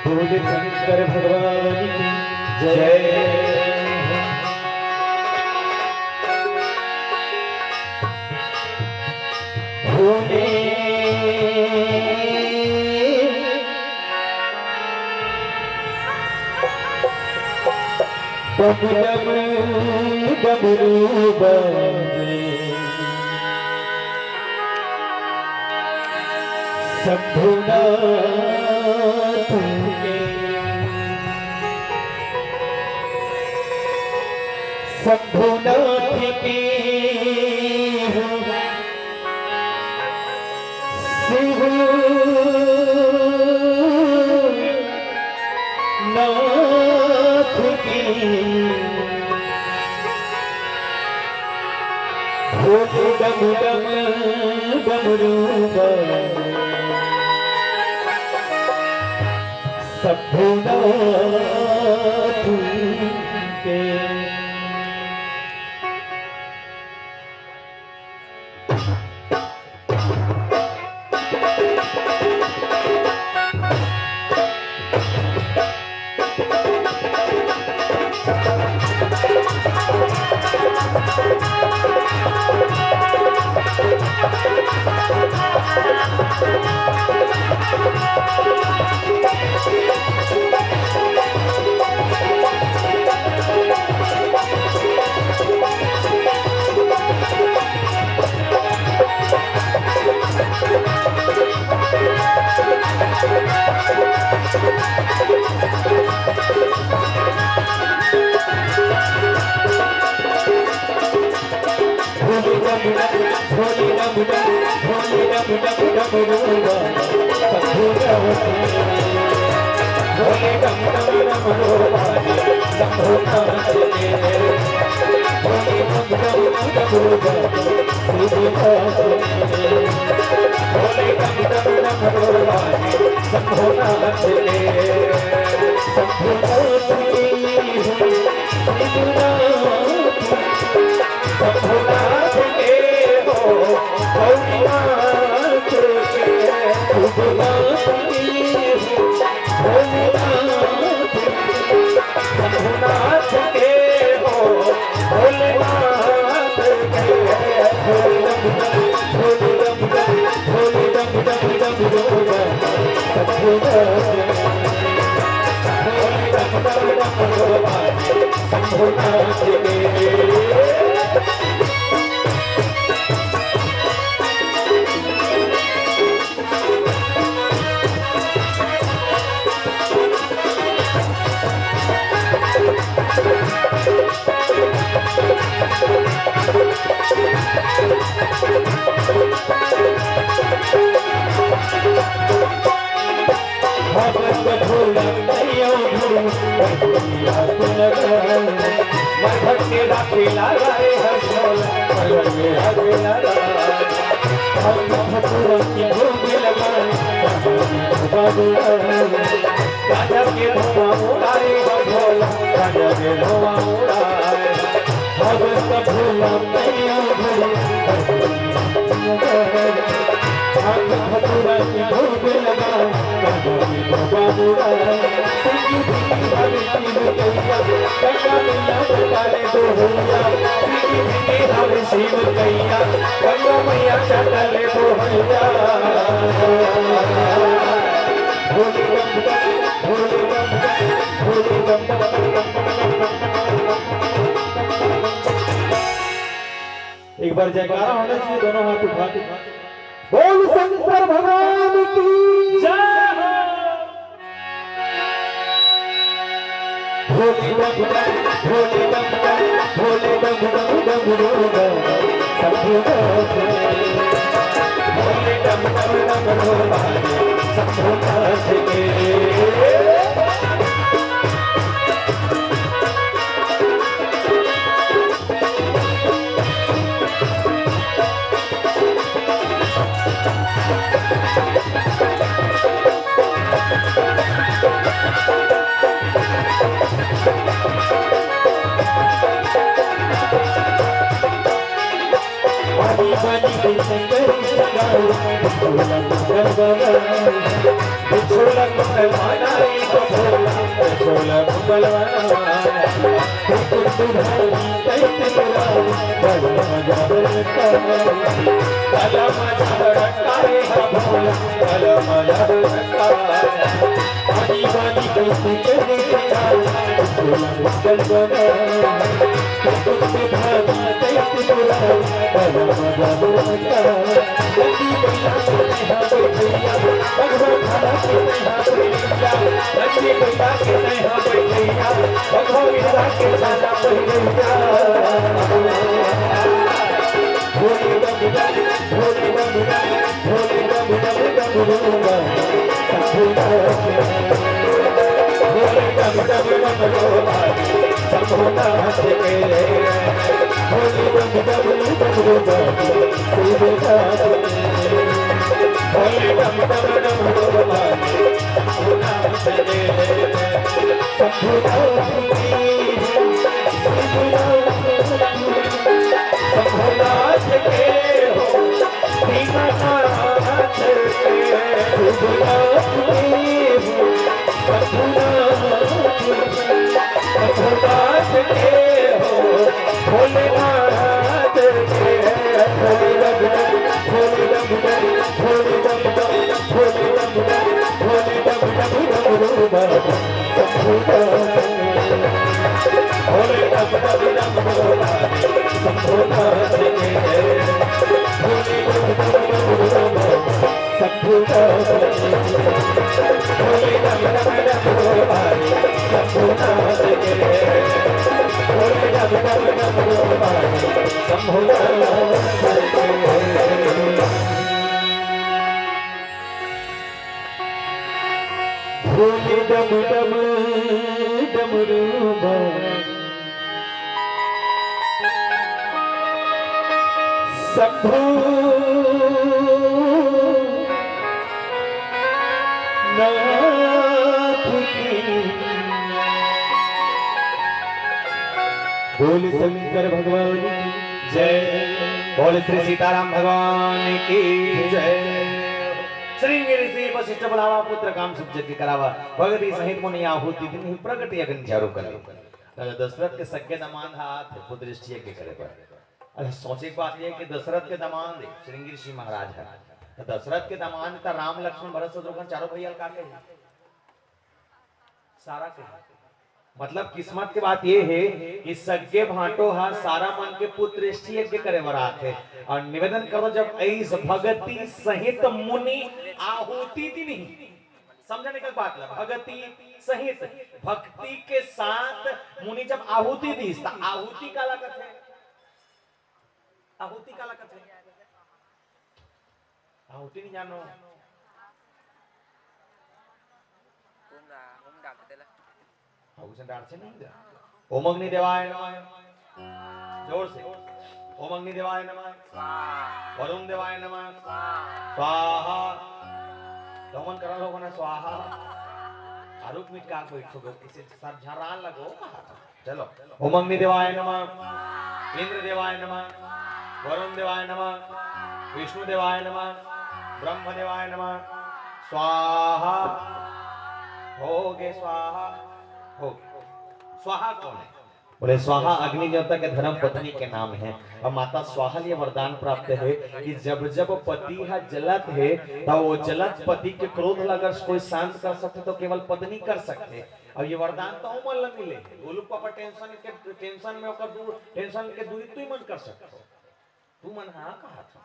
बोले शंकर भगवान की जय। भोले डम डम डमरू बाजे शंभुनाथ के। शंभुनाथ की हो, शिवनाथ की। हो डम डम डमरू बाजे शंभुनाथ के। भोले डम डम डमरू बाजे, शंभुनाथ के। भोले डम डम डमरू बाजे, शिवनाथ के। भोले डम डम डमरू बाजे, शंभुनाथ के। शंभुनाथ के, शिवनाथ के। शंभुनाथ के हो, भोलेनाथ के। शंभुनाथ के हो, भोलेनाथ के। शंभुनाथ के हो, भोलेनाथ के। भोले डम डम, भोले डम डम, भोले डम डम डम डम। शंभुनाथ के। भोले डम डम डम डम। शंभुनाथ के। भगत भोला कहियो गुरु, कहिया गुण गान। मरघट के राखे लागा रे हंस भोला, मरघट के राखे लागा। हम भगत भोला की भोग लगाए, बाबू। गाजा के धुआं उड़ाए हंस भोला, गाजा के धुआं उड़ाए। भगत भोला कहियो गुरु, आग धतूरा के भोग लगाओ, गंगा जी को बाबूराओ। संगीत की हर शिव कैया, गंगा मैया बता ले दो भैया। संगीत की हर शिव कैया, गंगा मैया चाटा ले दो भैया। भोले बम बम, भोले बम बम, भोले बम बम। एक बार जयकारा होना चाहिए, दोनों हाथ उठा के। बोल शंकर भगवान की जय हो। भोले बम बम, भोले बम बम, भोले बम बम, डम डम डम, शंभुनाथ के। भोले बम बम, डम डम डम, शंभुनाथ के। बानी बानी के शंकर लगाओ, बिछोला मंगल वाला, बिछोला मंगल वाला रे, बिछोला, बिछोला मंगल वाला। डम डम डमरू बा शंभू नाथ की। बोल शंकर भगवान की जय। बोल श्री सीताराम भगवान की जय। श्रृंगी ऋषि वशिष्ठ बुलावा, पुत्र काम सब यज्ञ करावा। भगति सहित मुनि आहुति दीन्ह, प्रगट अग्नि चारु कले। त दशरथ के सगे दमांद हा आत हे पुत्रेष्टि यज्ञ करे बर। अच्छा, सोचे के बात ये हे कि दशरथ के दमांद हे श्रृंगी ऋषि महाराज हे। त दशरथ के दमांद त राम लक्ष्मण भरत शत्रुघ्न चारों भैया ल का कही? सारा कही। मतलब किस्मत के बात ये हे कि सगे भांटो हा सारा मन के पुत्रेष्टि यज्ञ करे बर आत हे। अउ निवेदन करो, जब अइस भगति सहित मुनि आहुति दीन्ह, समझने का बात ला, भगति सहित, भक्ति के साथ मुनि जब आहुति दीस, त आहुति काला कथे? आहुति काला कथे? आहुति नहीं जानो? हुम ला, हुम डालते तेला। हाँ, उसे डाल से नहीं दे। ओम अग्नि देवाय नमः। जोर से। ओम अग्नि देवाय नमः। वरुण देवाय नमः। स्वाहा। दमन करल होगा ना स्वाहा। आरुक मिट का कोई ठोको, किसी सर झरान लगो कहा था। चलो। ओम अग्नि देवाय नमः। इंद्र देवाय नमः। वरुण देवाय नमः। विष्णु देवाय नमः। ब्रह्म देवाय नमः। स्वाहा। हो गे स्वाहा। हो गे। स्वाहा कौन है? बोले, स्वाहा अग्नि देवता के धर्म पत्नी के नाम है। अउ माता स्वाहा ल ये वरदान प्राप्त हे कि जब जब पति हा जलत हे, त वो जलत पति के क्रोध ला अगर कोई शांत कर सकथे, त केवल पत्नी कर सकथे। अउ ये वरदान त ओमन ला मिले। गोलू पापा टेंशन के, टेंशन में ओकर दूर, टेंशन के दूरी तुमन कर सकथो। तुमन हा कहा था?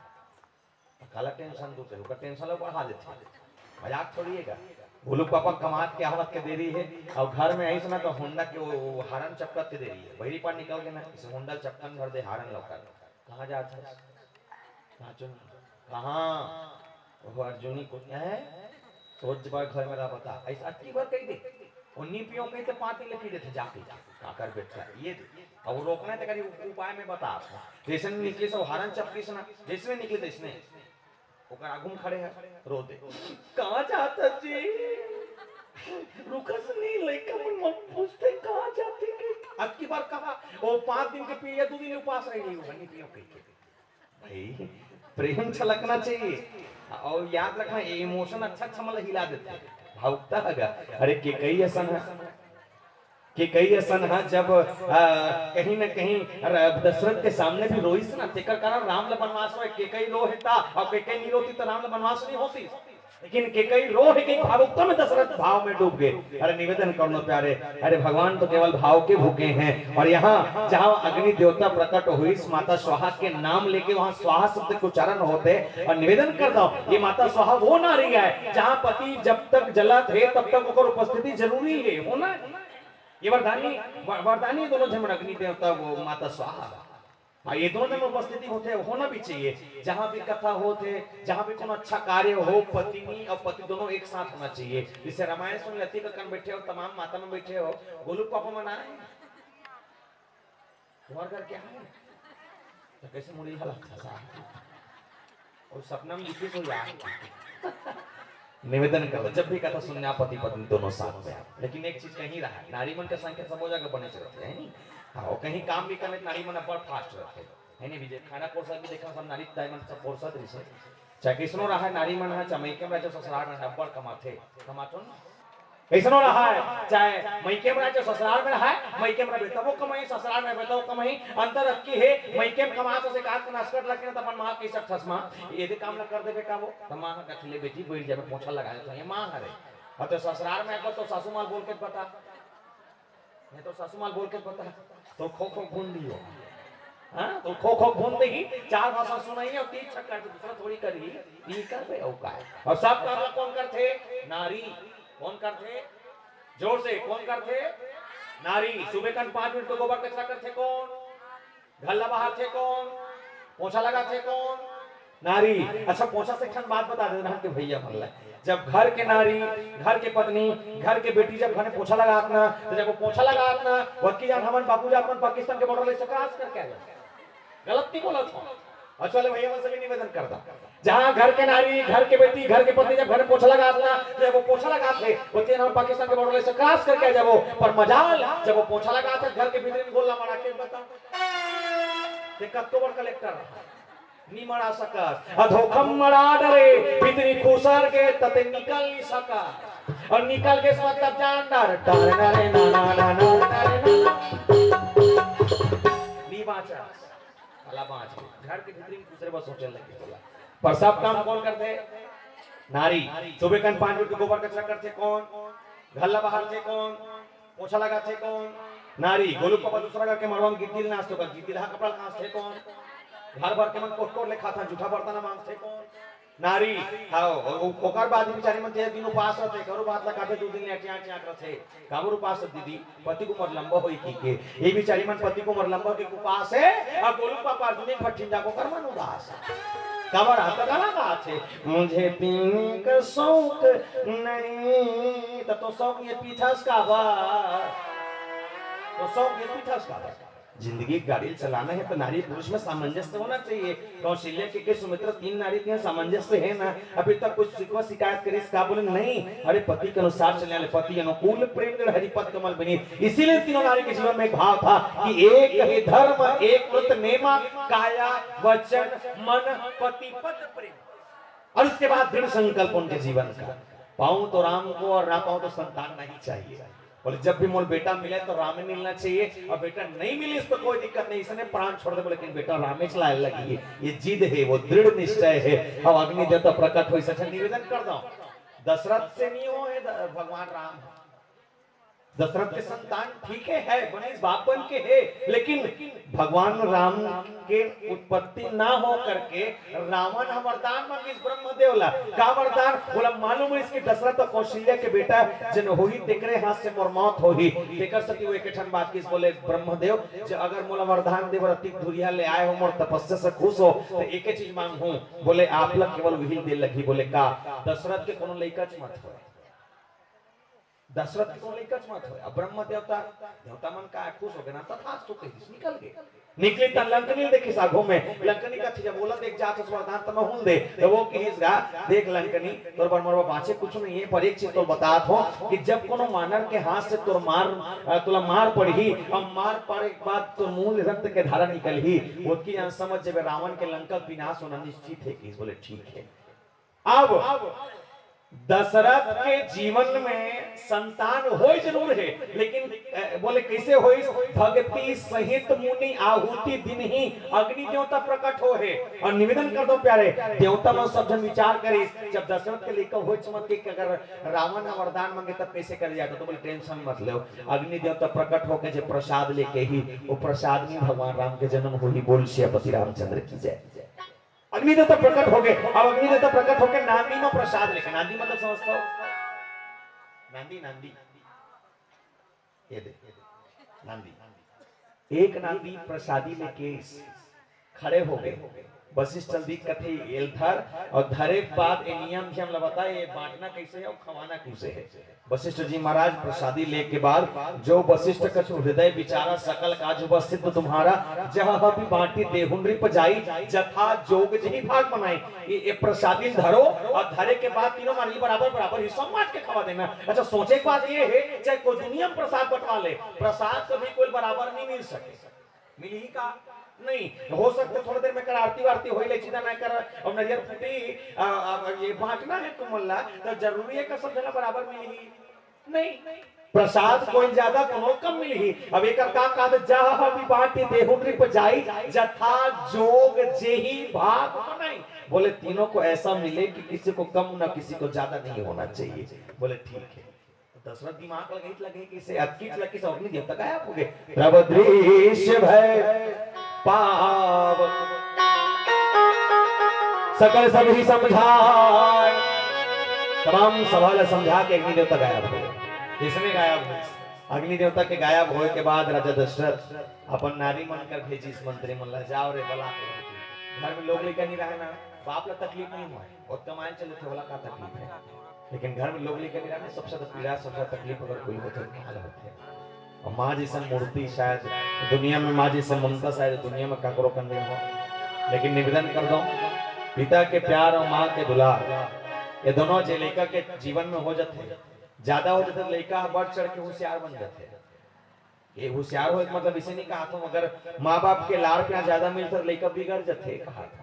काला टेंशन दूर करे, ओकर टेंशन ला बढ़ा देथे। मजाक थोड़ी हे गा। वो लोग पापा कमात के आवत के देरी हे, अउ घर में आइस ना त होंडा के वो, वो हारन चपकत के देरी हे। बहिरी पार निकल गे ना, इसे होंडा चपकन भर दे हारन लौका। कहाँ जात हस? कहाँ चुन? कहाँ? वो अर्जुनी को है? सोच बार घर में रह बता। ऐसा अतकी बार कही दे। वो नी पियो कही तो पाती लेके देते जाके। काकर बेटा, ये दे। अब वो रोकना है तो करी उपाय में बता। जैसे निकले सब हारन चपकी से ना, जैसे निकले तैसने। ओकर आगू में खड़े हे, रो दे। कहाँ जात हस जी? रुकस नहीं, लइका मन मत पूछते, कहाँ जात हे के? अतकी बार कहा, वो पाँच दिन के पीरिया, दू दिन उपास रह गई, वो नहीं पियो कही के। भाई, प्रेम छलकना चाहिए। अउ याद रखना, ये इमोशन अच्छा अच्छा मतलब हिला देथे। भावुकता हे गा। अरे, केकई असन हे। केकई असन हा जब, आ, कहीं न कहीं र-, दशरथ के सामने भी रोइस ना, तेकर कारण राम ल बनवास होय। केकई रो हे ता, अउ केकई नी रोती त राम ल बनवास नहीं होती। लेकिन केकई रो हे कि भावुकता में दशरथ भाव में डूब गए। अरे निवेदन करनो प्यारे, अरे भगवान तो केवल भाव के भूखे हैं। और यहाँ जहाँ अग्नि देवता प्रकट होइस, माता स्वाहा के नाम लेके वहाँ स्वाहा शब्द के उच्चारण होथे। और निवेदन करत हंव, ये माता स्वाहा वो नारी हे, जहाँ पति जब तक जलत हे, तब तक ओकर उपस्थिति जरूरी हे, होना। ये वरदानी, व-, वरदानी दोनों झन अग्नि देवता, वो माता स्वाहा। हाँ, ये दोनों झन उपस्थिति होथे, होना भी चाहिए। जहाँ भी कथा होथे, जहाँ भी कोनो अच्छा कार्य हो, पत्नी अउ पति दोनों एक साथ होना चाहिए। जैसे रामायण सुन लेती, कन बैठे हो, तमाम माता मन बैठे हो, गोलू पापा मन आए। तुम्हारे घर क्या है? तो कैसे मुड़ी हालत था साहब? अउ सपना में दिखिस हो यार। निवेदन करत हंव, जब भी कथा सुनना, पति पत्नी दोनों साथ में आओ। लेकिन एक चीज कहीं रहा, नारी मन के संख्या सबो जगह बनेच रहिथे, हे नी? हाँ, अउ कहीं काम भी करना, नारी मन अब्बड़ fast रहिथे, हे नी? विजय, खाना परोसत भी देखा, सब नारी दाई मन सब परोसत रहिथे। चाहे कइसनो रहा, नारी मन हा, चाहे मइके में रहा, चाहे ससुराल में रहा, अब्बड़ कमाथे, कमाथो ना? कइसनो रहा हे, चाहे मइके में रहा, चाहे ससुराल में रहा हे, मइके में रहा, तभो कमाही, ससुराल में रहा, तभो कमाही। अंतर अतकी हे, मइके में कमात हस, एकाध कन असकट लगे ना, त अपन माँ कहि सकथस, माँ, ये दे काम ला कर देबे का वो? त माँ हा कथे, ले बेटी, बइठ जा, मैं पोछा लगा देथंव, ये माँ हरे। अउ तो ससुराल में आके तो सासू माँ ल बोल के बता, मैं तो सासू माँ ल बोल के बता, तो खो खो भून दियो। हाँ, तो खो खो भून देही, चार भाषा सुनाही अउ तीन छक्का तो दूसरा थोड़ी करही, ई करबे अउ काय। अउ सब काम ला कौन करथे? नारी। कौन करथे? जोर से, कौन करथे? नारी। सुबह कन पाँच मिनट तो गोबर कचरा करथे कौन? घर ला बहारथे कौन? पोछा लगाथे कौन? नारी, अच्छा, पोछा से एक ठन बात बता देना हमके भैया मन ला। जब घर के नारी, घर के पत्नी, घर के बेटी जब घर में पोछा लगात ना, तो जब वो पोछा लगात ना, वक्की जान हमन बाबू जान अपन पाकिस्तान के बॉर्डर ले से क्रॉस करके आ जाए। गलत नहीं बोला था। अच्छा, ले भैया मन से भी निवेदन करता, जहाँ घर के नारी, घर के बेटी, घर के पत्नी जब घर में पोछा लगात ना, तो जब वो पोछा लगात है, वक्की जान हमन पाकिस्तान के बॉर्डर ले से क्रॉस करके आ जाबो। पर मजाल, जब वो पोछा लगात है, घर के भीतर में गोला मारा के बता, ते कत्तो बड़ कलेक्टर रहा। नी मड़ा सकस। अधोखम मड़ा डरे, भीतरी खुसर के तते निकल नहीं सकस। और निकल के मतलब जान डर, डर डरे ना, ना, ना, ना, डरे ना। नी बाँचस। साला बाँच गए। घर के भीतरी में दूसरे बार सोचने लगे बोला। पर सब काम कौन करते? नारी। सुबह कन पाँच मिनट गोबर कचरा करते कौन? घर ला बाहर थे कौन? पोछा लगाथे कौन? नारी। गोलू पापा दूसरा घर के मड़वा में गिद्दी ल नाचथे, ओकर गिद्दी ल हा कपड़ा ल कांचथे कौन? घर भर के मन कोट कोट ले खाथा, जूठा बर्तन मांजथे कौन? नारी। हाँ, ओ-, ओ-, ओकर बाद बिचारी मन ते दिन उपास रहथे, घरो भात ला खाथे, दू दिन ले अटिया अटिया रहथे। काबर उपास रथे दीदी? पति के उमर लंबा होई की के। ये बिचारी मन पति के उमर लंबा के उपास है, और गोलू पापा अर्जुन एक फट्ठिन जाको कर मन उदास है। काबर आता गाना गाथे, मुझे पीने का शौक नहीं, तो, तो शौक ये पीठस का बा, तो शौक ये पीठस का बा। जिंदगी की गाड़ी चलाना है तो नारी पुरुष में सामंजस्य होना चाहिए। कौशल्या के, के सुमित्रा तीन नारी के सामंजस्य है ना। अभी तक कुछ शिकवा शिकायत करिस का? बोले नहीं, अरे पति के अनुसार चलने वाले, पति अनुकूल प्रेम जड़ हरिपद कमल बनी। इसीलिए तीनों नारी के जीवन में एक भाव था कि एक ही धर्म, एक व्रत नेमा, काया, वचन, मन, पति, पद, प्रेम। और उसके बाद दृढ़ संकल्प उनके जीवन का, पाऊं तो राम को और ना पाऊं तो संतान नहीं चाहिए। बोले जब भी मोर बेटा मिले तो रामे मिलना चाहिए, और बेटा नहीं मिलिस तो कोई दिक्कत नहीं, इसने प्राण छोड़ दे, बोले लेकिन बेटा रामे चलाए लगी। ये जिद है, वो दृढ़ निश्चय है। अब अग्नि देवता प्रकट होइस। अच्छा, निवेदन कर दो, दशरथ से नहीं हो है द-, भगवान राम। दशरथ के संतान ठीक है, है, बने इस बाप बन के है, लेकिन भगवान राम के उत्पत्ति ना हो करके रावण ह वरदान मांगिस ब्रह्मदेव ला। का वरदान? बोला मालूम है इसके दशरथ और कौशल्या के बेटा जन होही, तेकरे हाथ से मोर मौत होही। तेकर सती वो एक ठन बात किस, बोले ब्रह्मदेव, ज-, अगर मोला वरदान दे बर अतिक दूरिहा ले आए हो, मोर तपस्या से खुश हो, तो एक चीज मांगहूं। बोले आप ला केवल वही दे लगी। बोले का? दशरथ के कोनो लइका च मत होए। दशरथ के कोनो लइका च मत होय। अब ब्रह्म देवता, देवता मन का खुश हो गए ना, तथास्तु कहिस, निकल गए। निकली त लंकनी देखिस आघू में, लंकनी का चीज बोला, देख जात हस वरदान त महूं ल दे। तो वो कहिस गा, देख लंकनी, तोर बर मोर बर बांचे कुछ नहीं है, पर एक चीज तो बतात हो कि जब कोनो मानर के हाथ से तोर मार, अ, तोला मार पड़ही, और मार पड़े के बाद तोर मुंह ले रक्त के धारा निकलही, ओतकी जान समझ जेबे रावण के लंका विनाश होना निश्चित है। कहिस बोले ठीक है। अब दशरथ के जीवन में संतान होय जरूर है, लेकिन, अ, बोले कैसे होइस? भक्ति सहित मुनि आहुति दिनही अग्नि देवता प्रकट होहे। और निवेदन कर दो प्यारे, देवता मन सब झन विचार करिस, जब दशरथ के लइका होय चमत के अगर रावण ह वरदान मांगे तब कैसे करे जाता? तो बोले टेंशन मत लो, अग्नि देवता प्रकट होके जे प्रसाद लेके ही, वो प्रसाद में भगवान राम के जन्म होही। बोल सियापति रामचंद्र की जय। अग्नि देवता प्रकट हो गए। अब अग्नि देवता प्रकट होके नांदी में प्रसाद लेके, नांदी मतलब समझता हो? नांदी, नांदी, ये दे, नांदी। एक नांदी प्रसादी लेके खड़े हो गए। वशिष्ठ जी कथे एल धर, और धरे के बाद ये नियम भी हमला बताए, ये बांटना कैसे है और खवाना कैसे है। वशिष्ठ जी महाराज प्रसादी लेके बाद, जो वशिष्ठ कछु हृदय विचारा, सकल काज हुआ सिद्ध तुम्हारा, जह हबि बांटी देहु नृप जाई, जथा जोग जही भाग बनाई। ये, ये प्रसादी धरो और धरे के बाद तीनों मार्गी बराबर बराबर हिस्सा बांट के खवा देना। अच्छा, सोचे के बात ये है, चाहे कोई दुनिया में प्रसाद बंटवा ले, प्रसाद कभी कोई बराबर नहीं मिल सके। मिलही का? नहीं। हो सकता थोड़ी देर में कर आरती वारती होई ले, चिदा ना कर, और नरियर फूटी, आ, आ, ये बांटना है तुमन ला, तो जरूरी है कि सब जना बराबर मिलही? नहीं। प्रसाद कोई ज्यादा, कोनो कम मिलही। अब एकर का कहत, जह हबि बांटी देहु नृप जाई, जथा जोग जेही भाग बनाई। बोले तीनों को ऐसा मिले कि किसी को कम ना किसी को ज्यादा नहीं होना चाहिए। बोले ठीक है। तो दशरथ दिमाग लगाई, लगे कि इसे अटकित लग, किस अग्नि देवता गायब हो गए। तब दृश्य भय पावक सकल सब ही समझाए। तमाम सभा ला समझा के अग्नि देवता गायब हो गए। किसने गायब हो? अग्नि देवता के गायब होए के बाद राजा दशरथ अपन नारी मन कर भेजिस मंत्री मन ला, जाओ रे बला के। घर में लोग लइका नहीं रहे ना, बाप ला तकलीफ नहीं होय, बहुत कमाए चले थे, ओला का तकलीफ है? लेकिन घर में लोग लइका नइ रहय, सबसे ज्यादा पीड़ा, सबसे ज्यादा तकलीफ अगर कोई होथे, तो माँ ला होथे। और माँ जइसन मूर्ति शायद दुनिया में, माँ जइसन ममता शायद दुनिया में काकरो कन नइ हो। लेकिन निवेदन कर दो, पिता के प्यार और माँ के दुलार, ये दोनों जे लइका के जीवन में हो जाथे, ज्यादा हो जाथे, तो लइका बढ़ चढ़ के होशियार बन जाथे। ये होशियार होय के मतलब इसे नहीं कहा था, अगर माँ बाप के लाड़ प्यार ज्यादा मिलथे, तो लइका बिगड़ जाथे, कहा था।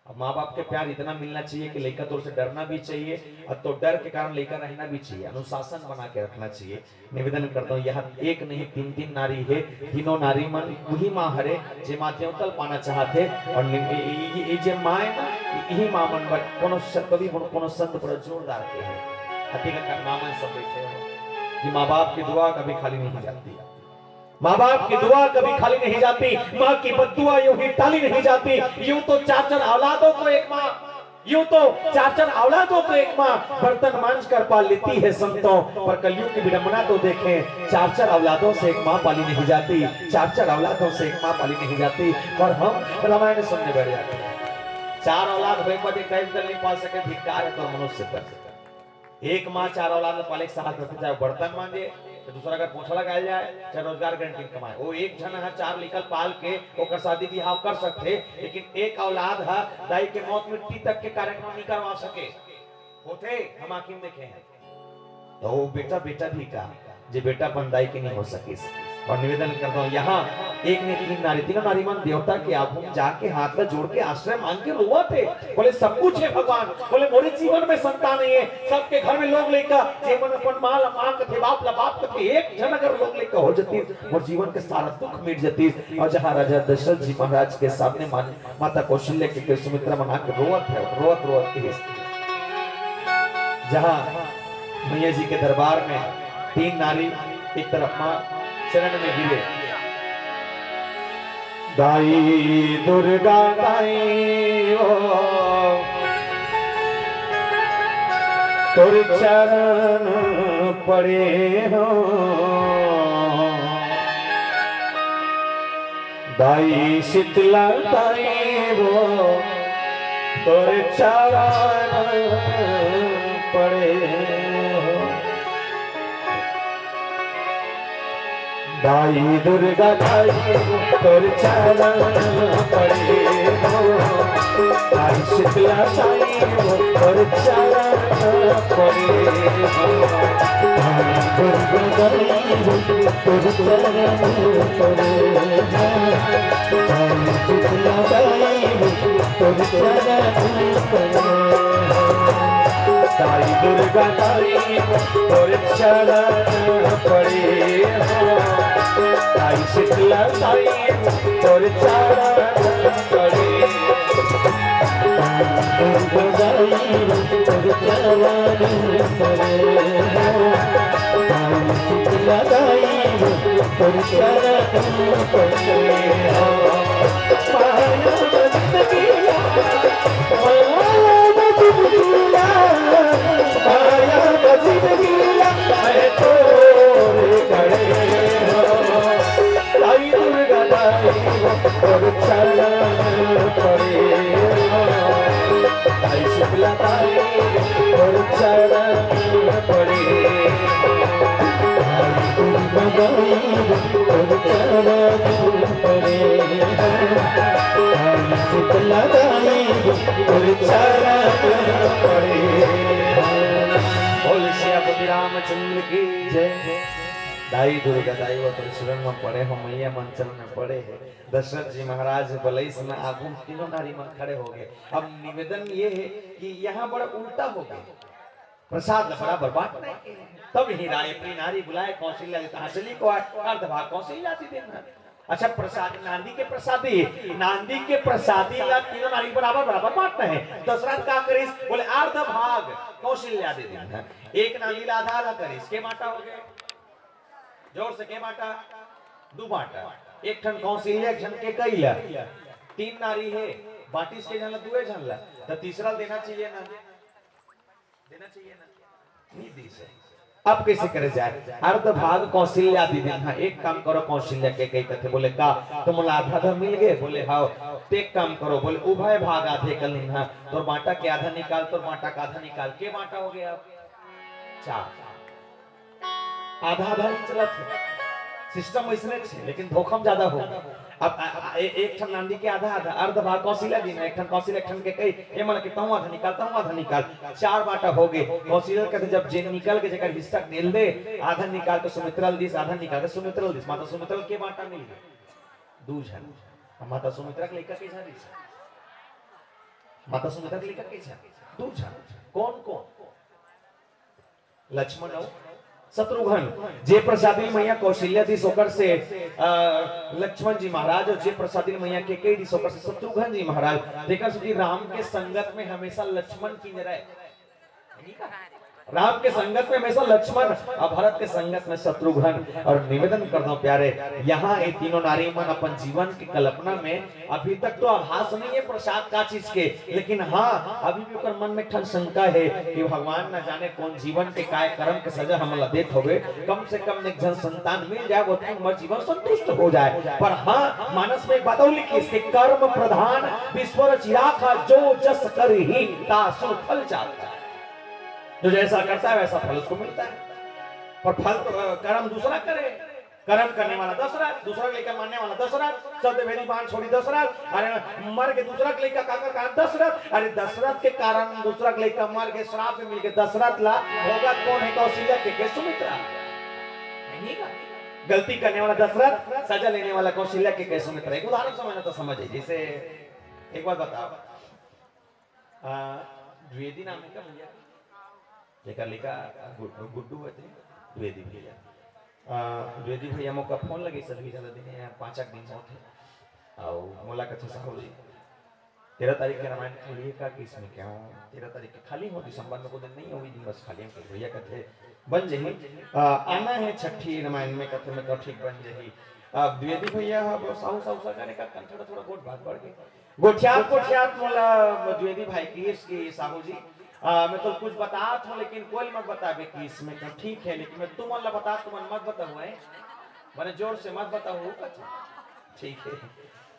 अब माँ बाप के प्यार इतना मिलना चाहिए कि लइका तोर से डरना भी चाहिए, और तो डर के कारण लइका रहना भी चाहिए, अनुशासन बना के रखना चाहिए। निवेदन करता हूँ, यहाँ एक नहीं, तीन तीन नारी है, तीनों नारी मन वही माँ हरे जे माँ देवतल पाना चाहत हे। और नि-, ये, ये, ये जे माँ है ना, यही माँ मन बर कोनो स-, कभी कोनो, कोनो संत पर जोरदार के है। अति का करनामा है सब बैठे हो कि माँ बाप की दुआ कभी खाली नहीं जाती। माँ बाप की दुआ कभी खाली नहीं जाती, माँ की बद्दुआ यूं ही टाली नहीं जाती। यूं तो चार चार औलादों को एक माँ, यूं तो चार चार औलादों को एक माँ बर्तन मांज कर पाल लेती है संतों, पर कलयुग की विडंबना तो देखें, चार चार औलादों से एक माँ पाली नहीं जाती, चार चार औलादों से एक माँ पाली नहीं जाती। और हम रामायण सुनने बैठ जाते हैं। चार औलाद होय के बाद एक टाइम तक नहीं पाल सके, धिक्कार है तो मनुष्य पर। एक माँ चार औलाद ल पाले के साहस रथे, चाहे बर्तन मांजे, चाहे दूसरा घर पोछा लगाए जाए, चाहे रोजगार गारंटी कमाए। वो एक झन ह चार लइका ल पाल के ओकर शादी बिहाव कर सकथे, लेकिन एक औलाद ह दाई के मौत मिट्टी तक के कार्यक्रम नहीं करवा सके। होथे, हम आँखी में देखे हैं। तो वो बेटा, बेटा भी का, जे बेटा अपन दाई के नहीं हो सकिस। और निवेदन करता हूँ, यहाँ एक ने तीन नारी, तीनों नारी मन देवता के आगू में जाके हाथ ला जोड़ के आश्रय मांग के रोवत हे। बोले, "सब कुछ है भगवान।" बोले, "मोरे जीवन में संतान नहीं है।" सबके घर में लोग लइका, जे मन अपन माँ ला माँ कथे, बाप ला बाप कथे, एक झन अगर लोग लइका हो जतिस, मोर जीवन के सारा दुख मिट जतिस। और जहाँ राजा दशरथ जी महाराज के सामने मान-, माता कौशल्या के, के सुमित्रा मन आके रोवत है, रोवत, रोवत के जहाँ मैया जी के दरबार में तीन नारी एक तरफ माँ चरण में गिरे। दाई दुर्गा दाई ओ, तोर चरण पड़े हो। दाई शीतला दाई वो तोर चरण पड़े हो। दाई दुर्गा दाई वो तोर चरण पड़े हो। दाई शीतला दाई वो तोर चरण पड़े हो। दाई दुर्गा दाई वो तोर चरण पड़े हो। दाई शीतला दाई वो तोर चरण पड़े हो। दाई दुर्गा दाई तोर चरण पड़े हो। दाई शीतला दाई तोर चरण पड़े हो। दाई दुर्गा दाई तोर चरण पड़े हो। दाई शीतला दाई तोर चरण पड़े हो। माया बंधन गया, माया बंधन गया, माया बंधन गया, मैं तोरे खड़े हो। दाई दुर्गा दाई वो तोर चरण पड़े हो। दाई शीतला दाई वो तोर चरण पड़े हो। दाई दुर्गा दाई वो तोर चरण पड़े हो। दाई शीतला दाई वो तोर चरण पड़े हो। बोल सियापति रामचंद्र की जय। दाई दुर्गा दाई वो तोर चरण में पड़े हो, मैया मन चरण में पड़े है। दशरथ जी महाराज बलैस में आगू तीनों नारी मन खड़े हो गए। अब निवेदन ये है कि यहाँ बड़ा उल्टा हो गया, प्रसाद ला बराबर बांटना है। तब ही राय अपनी नारी बुलाए, कौशल्या ले तहाँ चली को आए, अर्ध भाग कौशल्या दे देना। अच्छा, प्रसाद, नांदी के प्रसादी, नांदी के प्रसादी ला तीनों नारी बराबर, बराबर बांटना है। दशरथ का करिस, बोले, "अर्ध भाग कौशल्या दे देना।" एक नांदी ला आधा, आधा करिस, के बांटा हो गए? जोर से, के बांटा? दू बांटा। एक ठन कौशल्या, एक ठन केकई ला। तीन नारी है, बांटिस के झन ला, दुए झन ला, तो तीसरा देना चाहिए ना, देना चाहिए ना, नहीं दीस है। अब कइसे करे जाय? अर्ध भाग कौशल्या दीदी हा। एक काम करो, कौशल्या केकई कथे, बोले, "का तुमला आधा आधा मिल गे?" बोले, "हव।" "ते एक काम करो," बोले, "उभय भाग आधे कर लीन हा, तोर बांटा के आधा निकाल, तोर बांटा के आधा निकाल।" के बांटा हो गया? चार। आधा आधा ही चलत हे, सिस्टम वइसने हे, लेकिन धोखा म जादा हो। अब आ, आ, ए-, एक ठन नांदी के आधा आधा, अर्ध भाग कौशल्या दीन हा, एक ठन कौशल्या, एक ठन केकई, ए मन के तहूं आधा निकाल, तहूं आधा निकाल, चार बांटा हो गे। कौशल्या कथे, "जब जेन निकल गे, जेकर हिस्सा ल दे, आधा निकाल के सुमित्रा ल दिस, आधा निकाल के सुमित्रा ल दिस।" माता सुमित्रा ल के बांटा मिल गे? दू झन। अब माता सुमित्रा के लइका के झन रिहिस? माता सुमित्रा के लइका के झन? दू झन। कोन कोन? लक्ष्मण अउ शत्रुघ्न। जे प्रसादी ल मैया कौशल्या दिस ओकर से, अ, लक्ष्मण जी महाराज, अउ जे प्रसादी ल मैया केकई दिस ओकर से शत्रुघ्न जी महाराज। तेकर सेती राम के संगत में हमेशा लक्ष्मण किंजरय। राम के संगत में हमेशा लक्ष्मण अउ भरत के संगत में शत्रुघ्न। अउ निवेदन करथंव प्यारे, यहाँ ये तीनों नारी मन अपन जीवन के कल्पना में अभी तक तो आभास नहीं है प्रसाद का चीज के, लेकिन हाँ, अभी भी ओकर मन में एक ठन शंका है कि भगवान न जाने कौन जीवन के काय कर्म के सजा हमला देत होवे। कम से कम एक झन संतान मिल जाए, वो तो हमर जीवन संतुष्ट हो जाए। पर हाँ, मानस में एक बात अउ लिखिस कि कर्म प्रधान विश्व रचि राखा, जो जस करही तासु फल चाखा। जो जैसा करता है वैसा फल उसको मिलता है, पर फल तो, अ, कर्म दूसरा करे। कर्म करने वाला दशरथ, दूसरा के लइका मारने वाला दशरथ, शब्द भेदी बाण छोड़ी दशरथ, अरे मर के दूसरा के लइका काकर कहा दशरथ, अरे दशरथ के कारण दूसरा के लइका मर के श्राप में मिल के दशरथ ला भोगत कौन है? कौशल्या केकई सुमित्रा। है नहीं का? गलती करने वाला दशरथ, सजा लेने वाला कौशल्या केकई सुमित्रा। एक उदाहरण समझना तो समझ जाए, जैसे एक बात बताओ, आ, द्विवेदी नाम है का भैया? जेकर लइका गु-, गुड्डू होथे, द्विवेदी भैया। आ, द्विवेदी भैया मोका फोन लगे सर भी ज्यादा दिन है, पाँच एक दिन होत है। अउ मोला कथे, "साहू जी, तेरह तारीख के रामायण खाली है का?" कि इसमें क्या हो, तेरह तारीख के खाली हो, दिसंबर में को दिन नहीं होगी, दिन बस खाली है। भैया कथे, "बन जही, आ, आना है छठी रामायण में।" कथे, "मैं कहा ठीक बन जही।" अब द्विवेदी भैया ह, वो साहू, साहू सा करे का कन थोड़ा, थोड़ा गोठ बात बढ़ गई। गोठियात, गोठियात मोला द्विवेदी भाई किहिस कि साहू जी, आ, मैं तो कुछ बतात हूँ, लेकिन कोई मत बताबे कि इसमें का ठीक है, लेकिन मैं तुमन ला बता, तुमन मत बताहू, हैं? माने जोर से मत बताहू, कथे। ठीक है।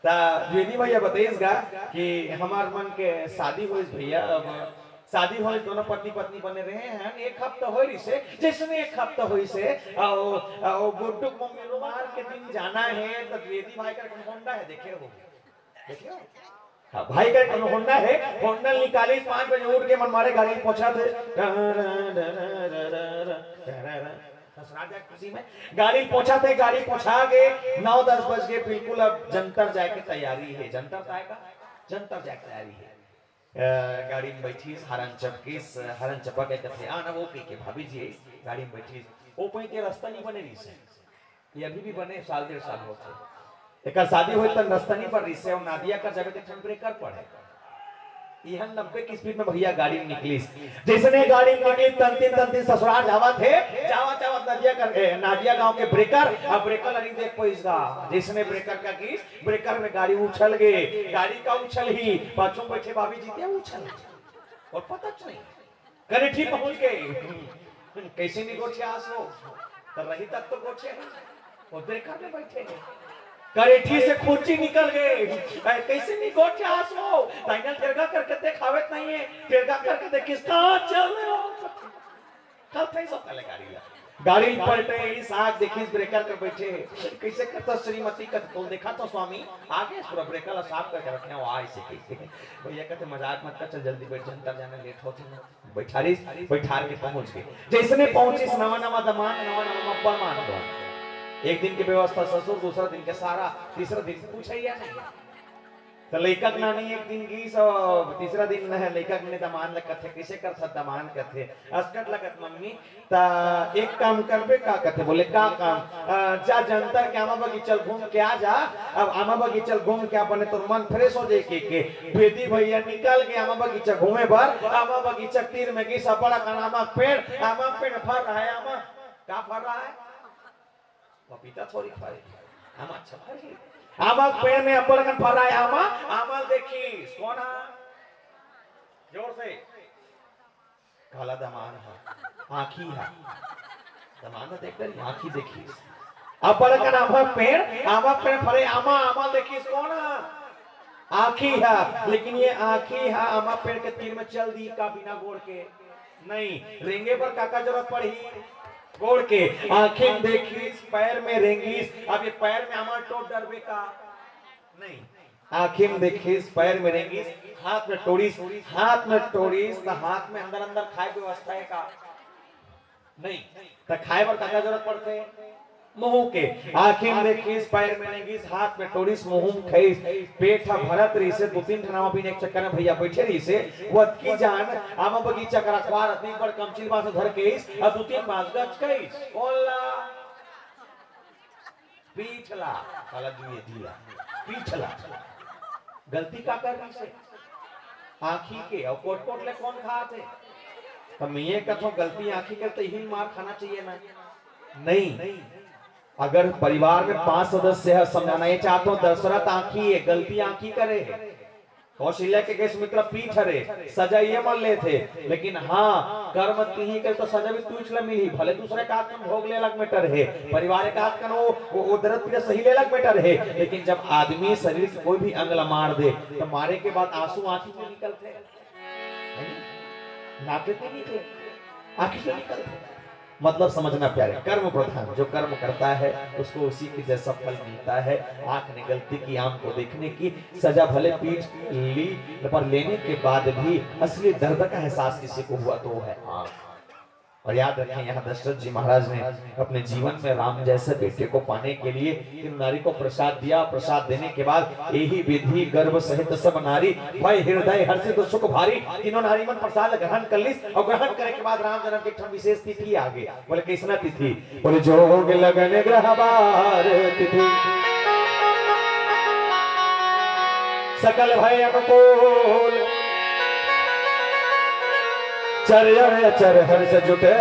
त द्विवेदी भैया बताइस गा कि हमार मन के शादी होइस भैया, अब शादी होइस, दोनों पति पत्नी बने रहे हैं, एक हफ्ता होय रिहिसे, जैसने एक हफ्ता होइसे, अउ, अउ गुड्डू के मम्मी ला मार के दिन जाना है, त द्विवेदी भाई का होंडा है, देखे हो? देखे हो? हाँ, भाई का होंडा है, होंडा निकालिस, पाँच बजे उठ के मन मारे गाड़ी पोंछाथे, ससुराल जाए खुशी में, गाड़ी पोंछाथे, गाड़ी पोंछा के नौ दस बज के बिल्कुल अब जंतर जाए के तैयारी है, जंतर जाए का, जंतर जाए के तैयारी है। अ, गाड़ी में बैठिस, हरन चपकिस, हरन चपक के कथे, "आ ना वो," कहिके भाभी जी आइस, गाड़ी में बैठिस। ओ पई के रास्ता नहीं बने रिहिसे। ये अभी भी बने, साल डेढ़ साल होत हे। एकर शादी होय त रास्ता नहीं बने रिहिसे, अउ नादिया कर जाबे त एक ठन ब्रेकर पड़े। इहन नब्बे की स्पीड में भैया गाड़ी में निकलिस। जैसने गाड़ी में निकलिस, तंतिन तंतिन ससुराल जावत हे, जावत जावत नदिया कर, ए, नादिया गांव के ब्रेकर, अब ब्रेकर ला नहीं देख पाइस गा। जैसने ब्रेकर का किस, ब्रेकर में गाड़ी उछल गे, गाड़ी का उछलही, पाछू में बैठे भाभी जी के उछल। अउ पता च नहीं, करेठी पहुंच गे। कैसे नहीं गोठियास हो, त रही तक तो गोठियाही, अउ ब्रेकर में बैठे हे। करेठी से खुरची निकल गे, अरे कैसे नहीं गोठियास हो, ताइनल टेरगा करके देखावत नहीं है, टेरगा करके देखिस, "कहाँ चल रहे हो?" कल थे सब कलेकारी ला। गाड़ी पलटे, इस आग देखिस ब्रेकर कर बैठे हे। कैसे करता श्रीमती कथे, "तो देखा तो स्वामी, आगे पूरा ब्रेकर ला साफ करके रखे हो, आए से कहिके।" भैया कथे, "मजाक मत कर, चल जल्दी बैठ, जंतर जाना लेट होथे ना।" बैठारिस, बैठार के पहुंच गे। जैसने पहुंचिस, नवा नवा दमांद, नवा नवा मप्पा मान दो। एक दिन के व्यवस्था ससुर, दूसरा दिन के सारा, तीसरा दिन पूछइया नहीं। त लइका के नानी एक दिन गिस, अउ तीसरा दिन न हे, लइका के दमांद ल कथे, "कैसे करथस दमांद?" कथे, "अस्कट लगत मम्मी।" त "एक काम करबे का?" कथे, बोले, "का काम?" "अ, जा जंतर के आमा बगीचा ल घूम के आ जा।" अब आमा बगीचा ल घूम के अपने तोर मन फ्रेश हो जाए के, के। बेदी भैया निकल के आमा बगीचा घूमे बर, आमा बगीचा तीर में गिस, बड़ा कन आमा के पेड़, आमा के पेड़ फर रहा है आमा। का फर रहा है? पपीता थोड़ी फरे, आमा अच्छा फरे। आमा के पेड़ में अब्बड़ कन फर रहा है आमा, आमा ल देखिस, कौन हा? जोर से। काला दमांद हा, आँखी हा। जमाना देख कर आँखी देखिस। अब्बड़ अकन आमा पेड़, आमा पेड़ फरे, आमा, आमा देखिस कोन ह? आँखी ह। लेकिन ये आँखी ह आमा पेड़ के तीर में चल दी का बिना गोड़ के? नहीं। रेंगे बर काकर जरूरत पड़ही? गोड़ के। आँखी में देखिस, पैर में रेंगिस। अब ये पैर में आमा टोर डरबे का? नहीं। आँखी में देखिस, पैर में रेंगिस, हाथ में टोरिस, हाथ में टोरिस त हाथ में अंदर अंदर खाए के व्यवस्था हे का? नहीं। त खाए बर काकर जरूरत पड़थे? मुहूँ के। आँखी में देखिस, पैर में रेंगिस, हाथ में टोरिस, मुहूँ में खाइस। पेट ह भरत रहिसे, दू तीन ठन आमा बीने के चक्कर में भैया बइठे रहिसे, वो अतकी जान आमा बगीचा करा खुवार अतनी बड़ कमचिल बाँस धर के आइस, अउ दू तीन बाँस गचकाइस। ओला पीठ ला, साला दुए दी ला, पीठ ला। गलती काकर रहिसे? आँखी के। अउ कोट कोट ले कोन खात हे? त मैं ये कथों, गलती आँखी के त इही मार खाना चाहिए ना? नहीं। अगर परिवार में पांच सदस्य हे, समझाना ये चाहत हों, दशरथ आँखी हे, गलती आँखी करे हे। कौशल्या के कहिस, मित्र, पीठ हरे, सजा ये मन लेथे, लेकिन हाँ, कर्म तिही करे त सजा भी तुहीच ल मिलही। भले दूसरे के हाथ में भोग ले अलग matter हे, परिवार के हाथ कन वो, वो, वो दरद पीरा सही ले अलग matter हे, लेकिन जब आदमी शरीर के कोई भी अंग ला मार दे, त मारे के बाद आंसू आँखी से निकलथे, है नी? नाक ले तो निकले, आँखी से निकलथे। मतलब समझना प्यारे, कर्म प्रधान, जो कर्म करता है उसको उसी की जैसा फल मिलता है। आंख ने गलती की, आम को देखने की सजा भले पीठ ली, पर लेने के बाद भी असली दर्द का एहसास किसी को हुआ तो वो है आंख। और याद रखें, यहाँ दशरथ जी महाराज ने अपने जीवन में राम जैसे बेटे को पाने के लिए तीनों नारी को प्रसाद दिया। प्रसाद देने के बाद यही विधि गर्भ सहित सब नारी, भय हृदय हर्षित सुख भारी। तीनों नारी मन प्रसाद ग्रहण कर लिस और ग्रहण करे के बाद राम जन्म के एक ठन विशेष तिथि आगे। बोले, "कइसना तिथि?" बोले, "जोग लगन ग्रह बार तिथि, सकल भय अनुकूल, चर अचर हर्ष जुटे,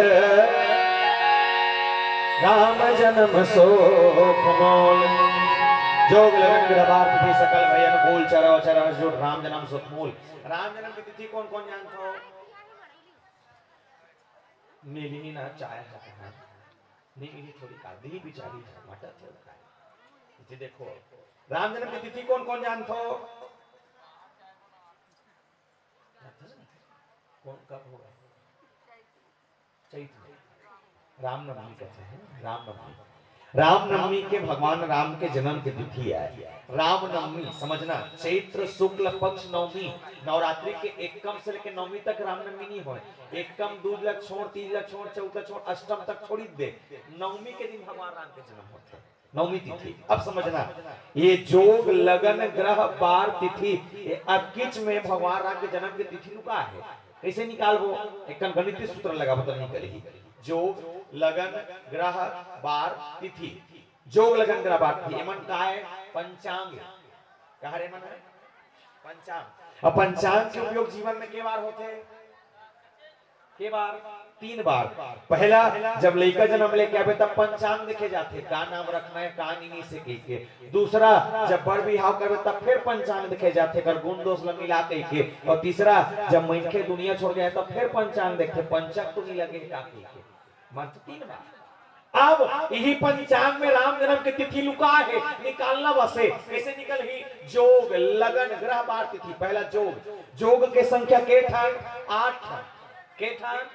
राम जन्म सुख मोल।" जोग लगन ग्रह बार तिथि, सकल भय अनुकूल, चर अचर हर्ष जुटे, राम जन्म सुख मोल। राम जन्म की तिथि कोन कोन जानथो? मिलही ना चाय ह कहाँ? नहीं मिलही थोड़ी का, दिही बिचारी ह, मटत हे का। इति देखो, राम जन्म की तिथि कोन कोन जानथो? कोन, कब होगा? चैत में। रामनवमी कहते हैं, रामनवमी। रामनवमी के भगवान राम के जन्म के तिथि आय। रामनवमी समझना, चैत्र शुक्ल पक्ष नवमी, नवरात्रि के एकम से लेके नवमी तक रामनवमी नहीं होय। एकम, दूज ला छोड़, तीज ला छोड़, चौथ ला छोड़, अष्टम तक छोड़ी दे। नवमी के दिन भगवान राम के जन्म होथे, नवमी तिथि। अब समझना, ये जोग लगन ग्रह बार तिथि, ये अतकिच में भगवान राम के जन्म के तिथि लुका हे। कइसे निकालबो? एक ठन गणितीय सूत्र लगाबो त निकलही। जोग लगन ग्रह बार तिथि, जोग लगन ग्रह बार तिथि, एमन का हे? पंचांग। का हरे एमन हे? पंचांग। अब पंचांग के उपयोग जीवन में के बार होथे? के बार? तीन बार। पहला, जब लइका जन्म लेके आबे तब पंचांग देखे जाथे, का नाम रखना है, का नहीं से कहिके। दूसरा, जब बर बिहाव करबे तब फिर पंचांग देखे जाथे, कर गुण दोष ल मिला कहिके। और तीसरा, जब मनखे दुनिया छोड़ जाए तब फिर पंचांग देखथे, पंचक तो नहीं लगे का कहिके। मात्र तीन बार। अब यही पंचांग में राम जन्म के तिथि लुका हे, निकालना बस हे। कइसे निकलही? जोग, लगन, ग्रह बार तिथि। पहला जोग, जोग के संख्या के ठन? आठ ठन। के ठन?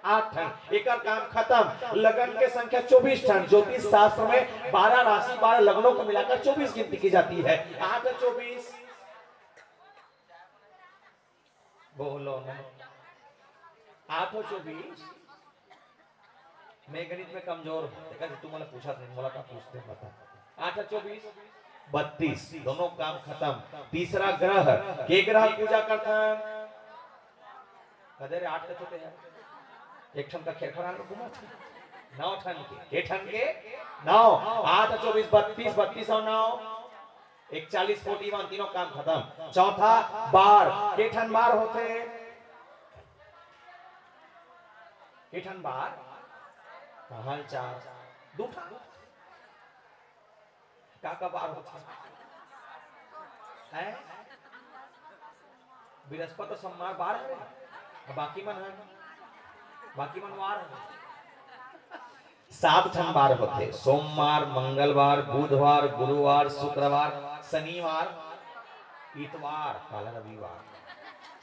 आठ ठन। एकर काम खत्म। लगन के संख्या चौबीस ठन। ज्योतिष शास्त्र में बारह राशि, बारह लगनों को मिलाकर चौबीस गिनती की जाती है। आठ चौबीस, बोलो ना। आठ और चौबीस। मैं गणित में कमजोर हूँ। देखा जी, तू मोला पूछा नहीं, मोला का पूछते हैं, बता। आठ और चौबीस, बत्तीस। दोनों काम खत्म। तीसरा ग्रह, के ग्रह पूजा करथन? कदे रे, आठ का छोटे यार। एक ठन का खेरखरा में घूमा था। नौ ठन के, के ठन के? नौ। आठ और चौबीस, बत्तीस, बत्तीस और नौ। इकतालीस, forty one, तीनों काम खत्म। चौथा, बार। के ठन बार होथे? के ठन बार? कहाँ चार? दू ठन। का का बार होथे? हैं? बृहस्पति अउ सोमवार बार हरे, अउ बाकी मन ह, बाकी मन वार हरे। सात ठन बार होथे, सोमवार, मंगलवार, बुधवार, गुरुवार, शुक्रवार, शनिवार, इतवार, काला रविवार।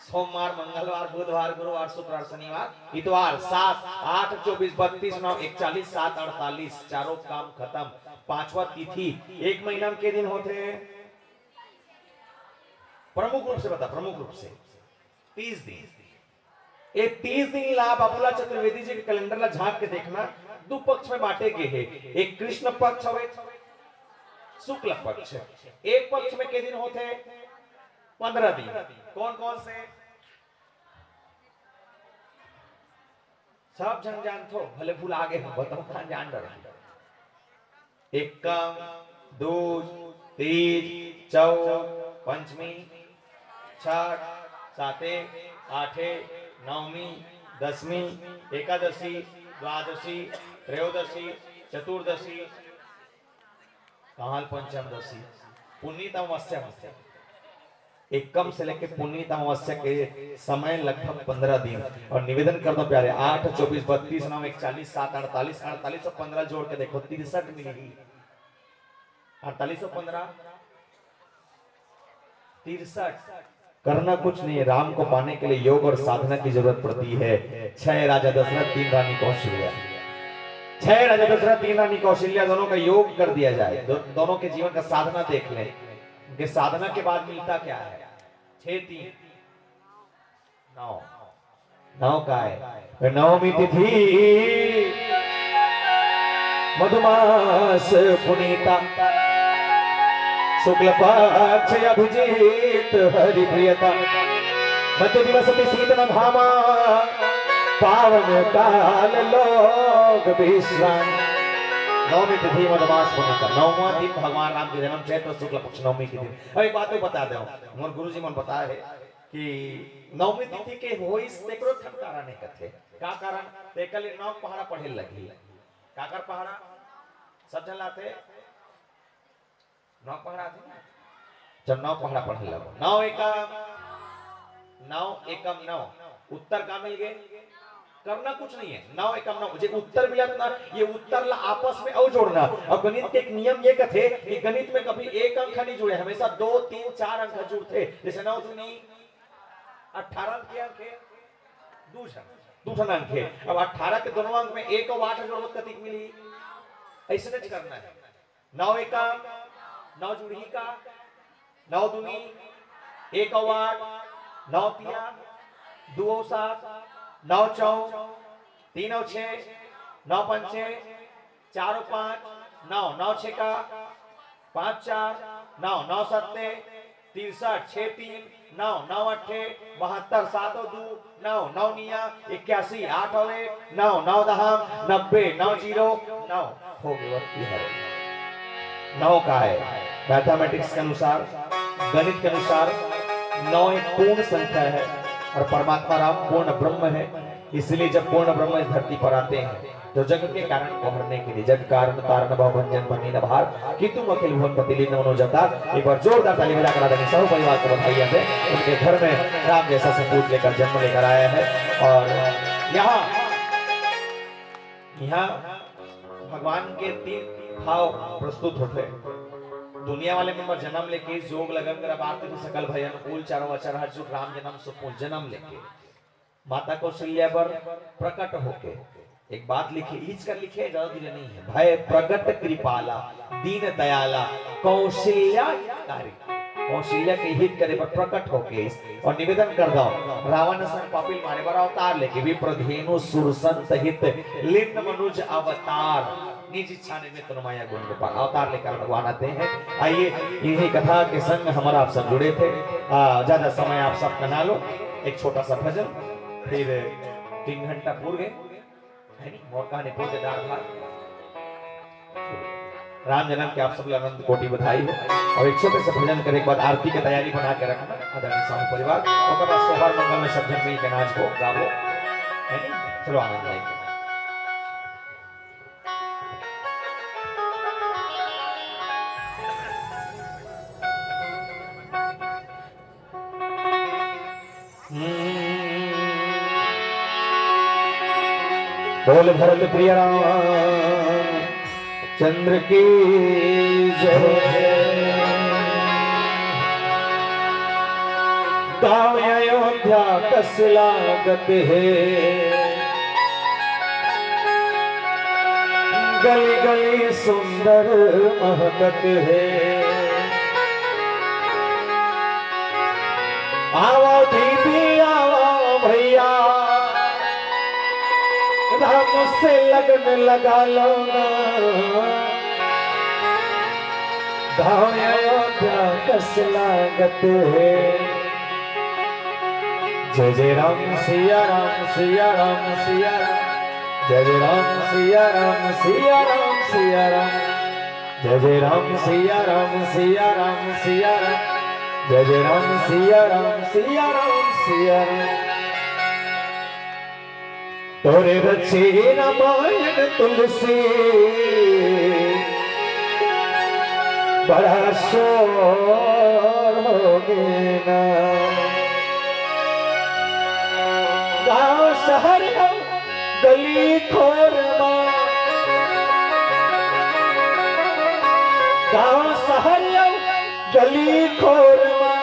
सोमवार, मंगलवार, बुधवार, गुरुवार, शुक्रवार, शनिवार, इतवार। सात, आठ, चौबीस, बत्तीस, नौ, इकतालीस, सात, अड़तालीस, चारों काम खत्म। पांचवा तिथि एक महीना में के दिन होथे? प्रमुख रूप से बता, प्रमुख रूप से तीस दिन। ये तीस दिन ला बाबूलाल चतुर्वेदी जी के कैलेंडर ला झांक के देखना, दू पक्ष में बांटे गे हे, एक कृष्ण पक्ष और एक शुक्ल पक्ष। एक पक्ष में के दिन होथे? पंद्रह दिन। कौन कौन से? सब झन जानथो, भले भुला गे हो, बताओ कहाँ जान डर। एकम, दूज, तीज, चौथ, पंचमी, छठ, साते, आठे, नवमी, दसमी, एकादशी, द्वादशी, त्रयोदशी, चतुर्दशी, काल पंचम दशी, पुनीत अमावस्या होथे। एकम से लेके पुनीत अमावस्या के समय लगभग पंद्रह दिन। और निवेदन करथों प्यारे, आठ, चौबीस, बत्तीस, नौ, इकतालीस, सात, अड़तालीस, अड़तालीस और पंद्रह जोड़ के देखो, तिरसठ मिलही। अड़तालीस और पंद्रह, तिरसठ। करना कुछ नहीं है, राम को पाने के लिए योग और साधना की जरूरत पड़ती है। छह राजा दशरथ, तीन रानी कौशल्या। छह राजा दशरथ, तीन रानी कौशल्या, दोनों का योग कर दिया जाए, दो, दोनों के जीवन का साधना देख लें, उनके साधना के बाद मिलता क्या है। छह तीन नौ, नौ का है। नवमी तिथि मधुमास पुनीता, शुक्ल पक्ष अभिजीत हरि प्रियता। मत दिवस शीत न घामा, पावन काल लोक विश्राम। नवमी तिथि मधुमास पुनीता, नौवां दिन भगवान राम के जन्म, चैत्र शुक्ल पक्ष नवमी के दिन। अब एक बात तो बता दे, मोर गुरुजी मन बताए है कि नवमी तिथि के होइस, तेकरो ठन कारण हे कथे। का कारण? तेकर ले नौ पहाड़ा पढ़े लगही। काकर पहाड़ा? सब झन लाते? नौ पहाड़ा आथे ना? जब नौ पहाड़ा पढ़े लगो, नौ एकम नौ, एकम नौ, उत्तर का मिल गए? करना कुछ नहीं है। नौ एकम नौ, जे उत्तर मिला था ना, ये उत्तर ला आपस में अउ जोड़ना। और गणित के एक नियम ये कथे कि गणित में कभी एक अंक नहीं जुड़े, हमेशा दो, तीन, चार अंक जुड़ते। जैसे नौ दूनी अठारह के अंक है, दू झन, दू ठन अंक है। अब अठारह के दोनों अंक में एक और आठ जोड़बो त कतिक मिली? ऐसे नहीं करना है। नौ एकम नौ जुड़ही का, नौ दूनी एक और आठ, नौ तिया दू और सात, नौ चौ तीन और छः, नौ पंचे चार और पाँच, नौ, नौ छेका पाँच चार नौ, नौ सत्ते तिरसठ, छः तीन नौ, नौ अट्ठे बहत्तर, सात और दू नौ, नौ निया इक्यासी, आठ और एक नौ, नौ दहाम नब्बे, नौ जीरो नौ। हो गए, वक्त की है। नौ का है, मैथमेटिक्स के अनुसार, गणित के अनुसार नौ एक पूर्ण संख्या है और परमात्मा राम पूर्ण ब्रह्म है। इसलिए जब पूर्ण ब्रह्म इस धरती पर आते हैं तो जग के कारण को हरने के लिए, जग कारण तारण भव भंजन भंगी न भार, कि तुम अखिल भुवन पति लीन मनोजवतार। एक बार जोरदार ताली बजाकर आदरणीय साहू परिवार को बधाइयां दें। उनके घर में राम जैसा सपूत लेकर जन्म लेकर आया है। और यहाँ, यहाँ भगवान के तीन भाव प्रस्तुत होते हैं। दुनिया वाले मन बर जन्म लेके जोग लगन कर बात सकल भय अनुकूल चारों आचार हर जुग राम जन्म सुपूल जन्म लेके माता कौशल्या बर प्रकट होके एक बात लिखे, इच कर लिखे, ज्यादा दूर नहीं है। भय प्रगट कृपाला, दीन दयाला, कौशल्या कारी, कौशल्या के हित करे बर प्रकट होके इस और निवेदन कर दो, रावण सन पापी मारे बर अवतार लेके विप्र धेनु सुर संत हित लिन्न मनुज अवतार। निज इच्छा निमित्त न माया गुण गोपाल अवतार लेकर भगवान आते हैं। आइए, इन्हीं कथा के संग हमारा आप सब जुड़े थे। आ, ज्यादा समय आप सबका ना लो, एक छोटा सा भजन, फिर तीन घंटा पूर गए, है नी? मोर कहानी पूर के दार भार। राम जन्म के आप सब लोग अनंत कोटि बधाई हो। और एक छोटे से भजन करे के बाद आरती के तैयारी बना के रखना, आदरणीय साहू परिवार। ओकर बाद सोहर मंगल में सब जन मिल के नाचबो, गाबो, है नी? चलो आनंद लेके। बोल भरत प्रिय राम। चंद्र की जय। गाँव अयोध्या कस लागत हे, गली गली सुंदर महकत हे। आवा दीदी, आवा भैया, राम से लगन लगा लो ना। गाँव अयोध्या कस लागत हे। जय जय राम सिया राम, सिया राम, सिया राम। जय जय राम सिया राम, सिया राम, सिया राम। जय जय राम सिया राम, सिया राम, सिया राम। जय जय राम सिया राम, सिया राम, सिया राम। तोरे रचे रामायण तुलसी, बड़ा शोर होगे ना। गाँव शहर अउ गली खोर मा, गाँव शहर अउ गली खोर मा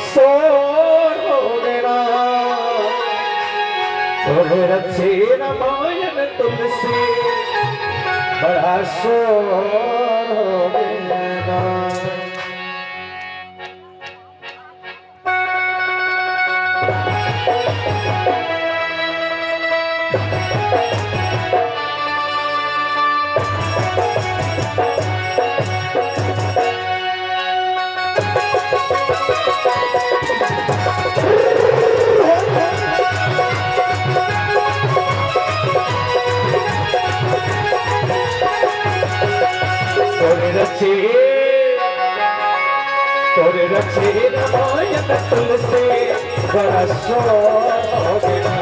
शोर होगे ना। तोरे रचे रामायण तुलसी, बड़ा शोर होगे ना। तोरे रचे, तोरे रचे रामायण तुलसी, बड़ा शोर होगे ना।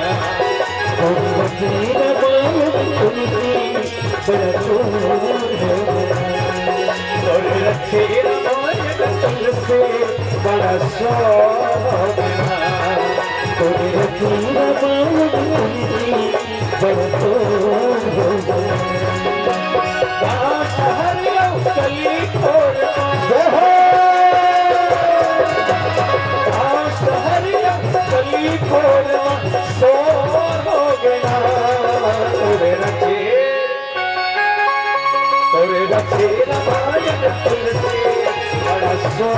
तोरे रचे रामायण तुलसी, बड़ा शोर होगे ना। तोरे रचे रामायण तुलसी, बड़ा शोर होगे ना। तोरे रचे रामायण तुलसी, बड़ा शोर होगे ना। गाँव शहर अउ गली खोर मा। जय हो। गाँव शहर अउ गली खोर मा शोर होगे ना। तोरे रचे, तोरे रचे रामायण तुलसी, बड़ा शोर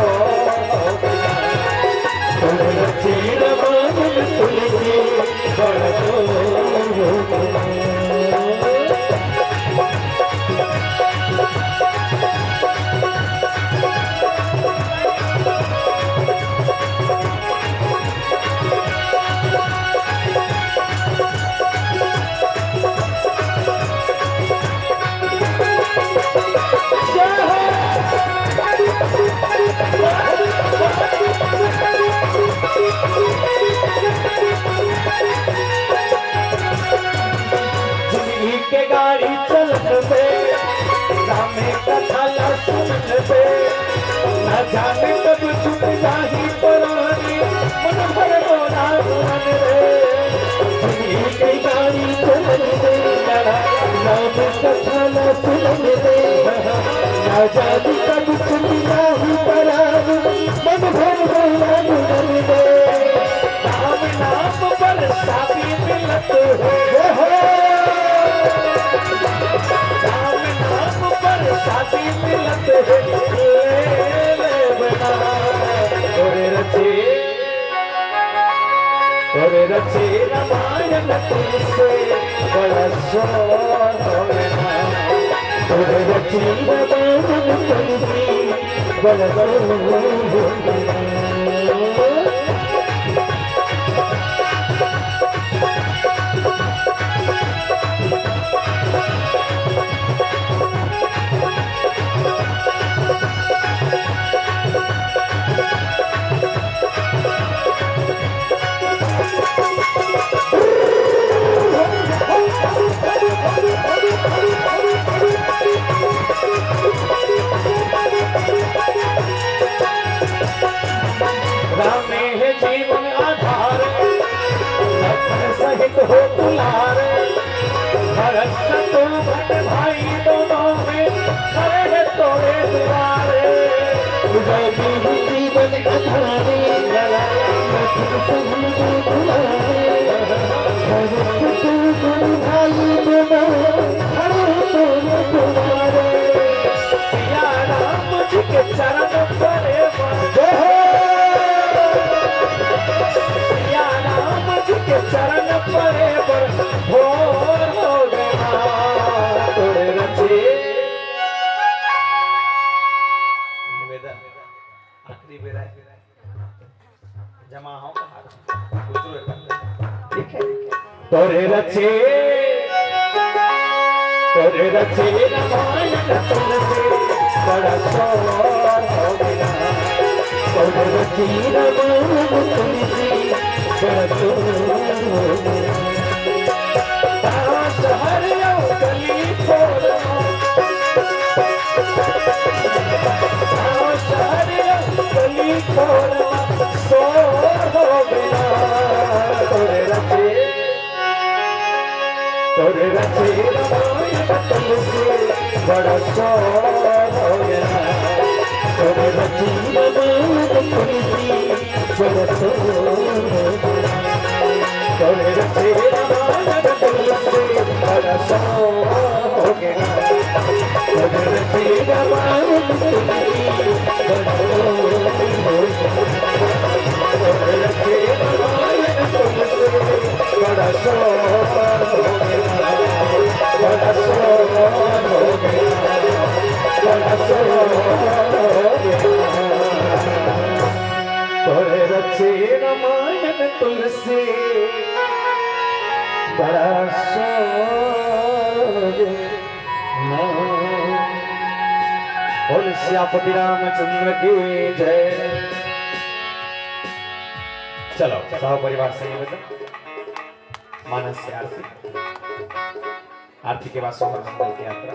होगे ना। तोरे रचे रामायण तुलसी, बड़ा शोर होगे ना। जिंदगी के गाड़ी चलत में रामे कथा ला सुनत में, ना जाने कब छूट जाही परानी, मन भर रोना मन रे। जिंदगी के गाड़ी चलत में राम कथा ला सुनत में, ना जाने कब छूट जाही परानी, मन भर रोना मन रे। राम नाम पर शादी मिलत हे। जय हो। राम नाम पर शादी मिलत हे। ले ले बना। तोरे रचे, तोरे रचे रामायण तुलसी, बड़ा शोर होगे ना। तोरे रचे रामायण तुलसी, रामे हे जीवन आधार, लखन सहित हो दुलार। भरत शत्रुघ्न भाई दोनों में जमा हो कहा। उतरो एक बार। ठीक है। तोरे रचे, तोरे रचे रामायण तुलसी, बड़ा शोर हो गया। तोरे रचे रामायण तुलसी, बड़ा शोर हो गया। ताश हरियो कली छोड़, ताश हरियो कली छोड़, शोर हो गया। तोरे रचे, तोरे रचे रामायण तुलसी, बड़ा शोर हो गया। तोरे रचे रामायण तुलसी, बड़ा शोर हो गया। तोरे रचे रामायण तुलसी, बड़ा शोर हो गया। तोरे रचे रामायण तुलसी, बड़ा शोर। बोल सियापति रामचंद्र की जय। चलो, सह परिवार संग में मानस से आरती, आरती के बाद सोहर मंगल की यात्रा।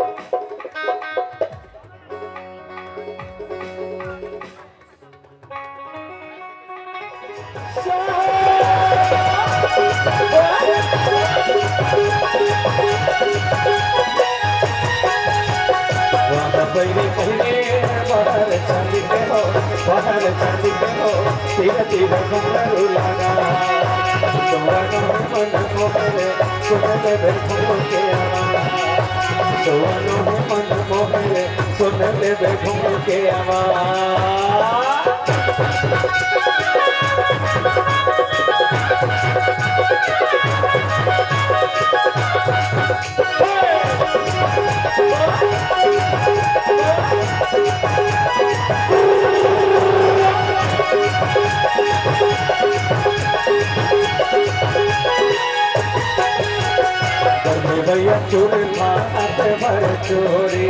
बाहर चांदी के हो, बाहर चांदी के हो, तीर तीर घुंघरू लगा। सोवनो मन मोहरे, सुन ले बे घुंघरू के आवाज। सोवनो मन मोहरे, सुन ले बे घुंघरू के आवाज। भैया चूर खात भर चोरी।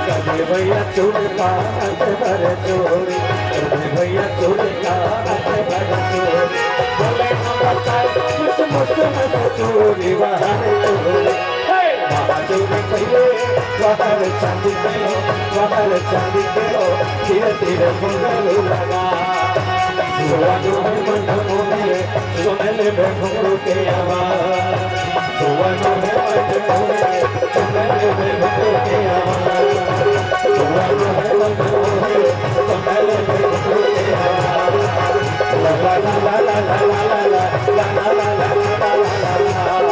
कभी भैया चूर खात भर चोरी। कभी भैया चूर खात भर चोरी। बोले हम बताए कुछ मुश्किल से चोरी बाहर चोरी। हे! बाहर चोरी कहिए, बाहर चांदी कहिए, बाहर चांदी कहिए, धीरे धीरे घुंघरू लगा। सुआ जो है मन मोहरे, सुन ले बे घुंघरू के आवाज। सुआ जो है मन मोहरे, सुन ले बे घुंघरू के आवाज। सुआ जो है मन मोहरे, सुन ले बे घुंघरू के आवाज। ला ला ला ला। ला ला ला ला ला। ला ला ला ला ला ला।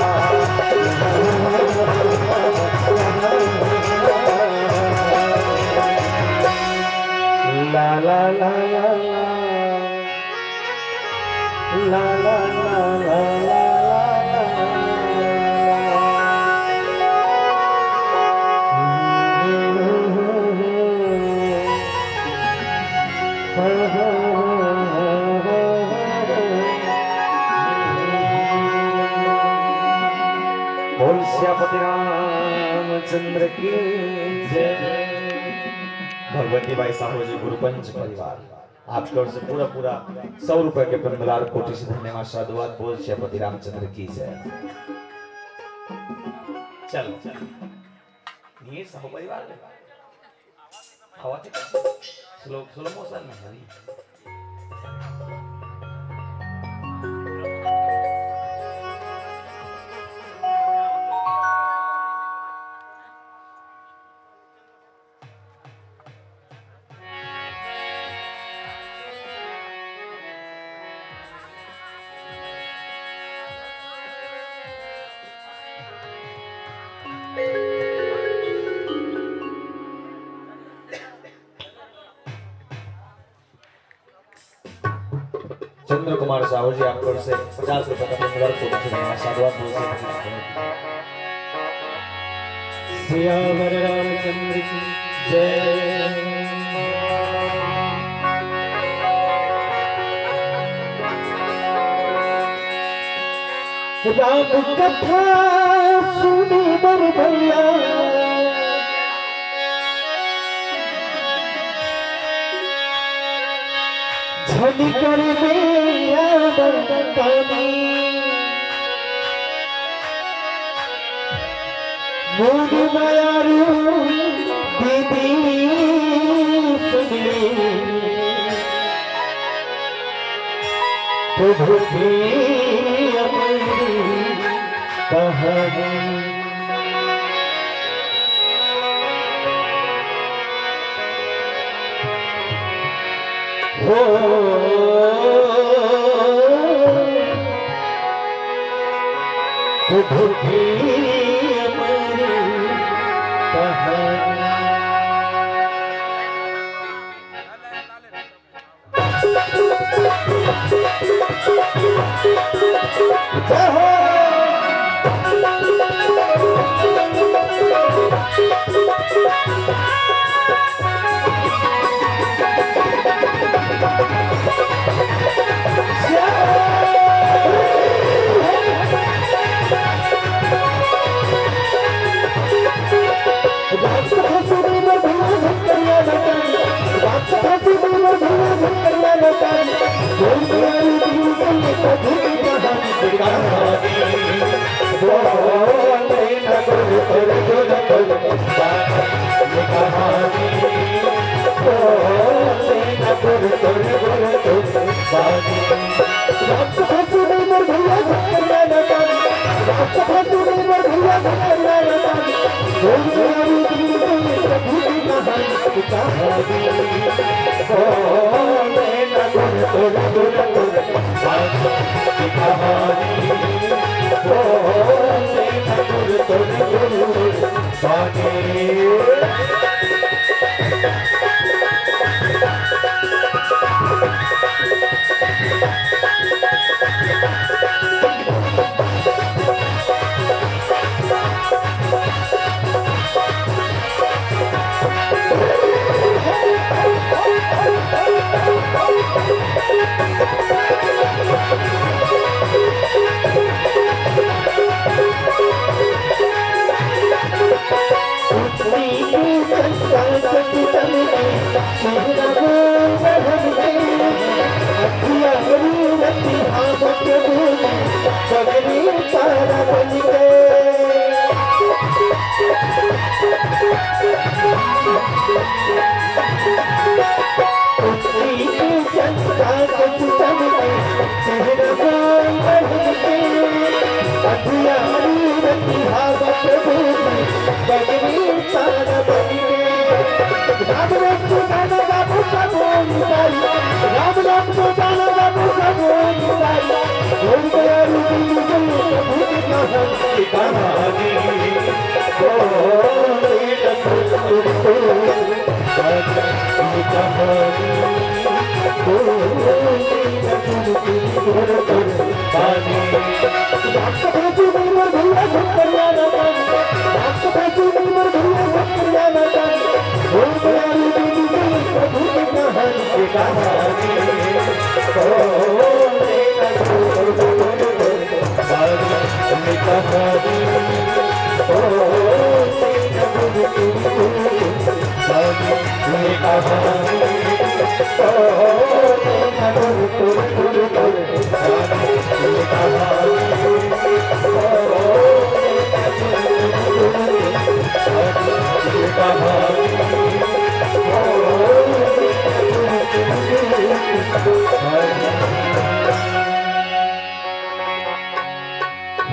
बोल सियापति रामचंद्र की जय। भगवती बाई साहू जी गुरुपंच परिवार, आपके ओर से पूरा पूरा सौ रुपए के पंद्रह कोटि से धन्यवाद, साधुवाद। बोल सियापति रामचंद्र की जय। चलो, ये साहू परिवार में हवा थे, स्लो, स्लो मोशन में है। चंद्र कुमार साहू जी, आपको ओर से पचास रुपए का पुरस्कार, साधुवाद बोल से। सियावर रामचंद्र की जय। राम कथा सुने बर भैया, झन कर में आवन कानी। मोर मयारू दीदी सुन ले, प्रभु के अमर कहानी। हो, प्रभु की अमर कहानी।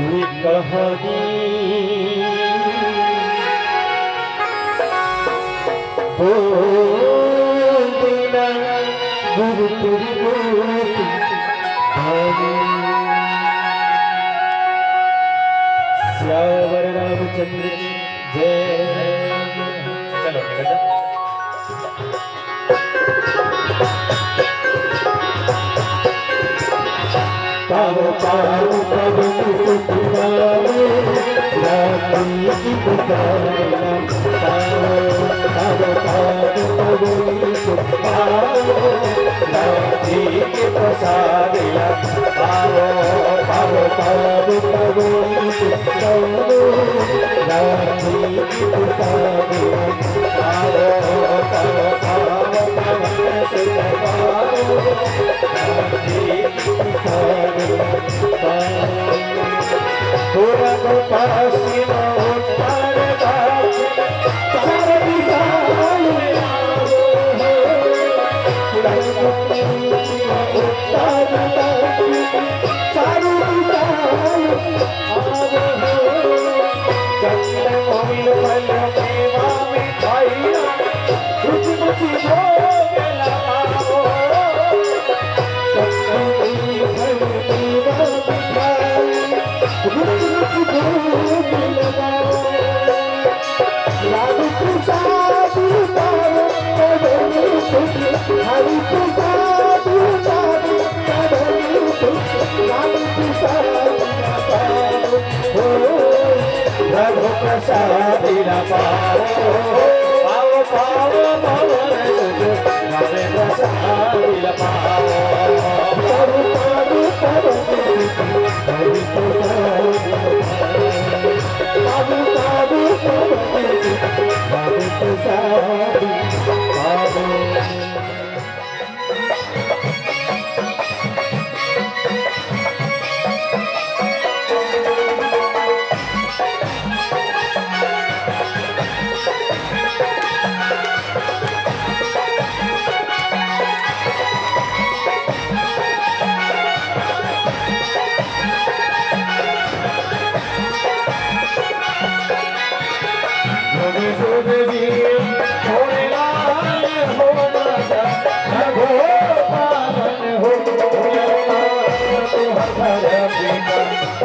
ये कहानी बोल देना गुरु तेरी मूर्ति भारी। सियावर रामचंद्र की जय। चलो, निकल जा। पाव पाव पवन सुत नामे, राती की पुकारना। पाव पाव पवन सुत नामे, राम जी के प्रसाद ला पावो, पावो, पावो, पावो, पावो, राम जी के प्रसाद ला पावो, पावो, पावो, पावो, पावो, राम जी के प्रसाद ला पावो। पूरब पश्चिम उत्तर दक्षिण चारों दिशाओं में रघु प्रसाद न पाओ, पाओ, पाओ, पाओ, रघु प्रसाद न पाओ।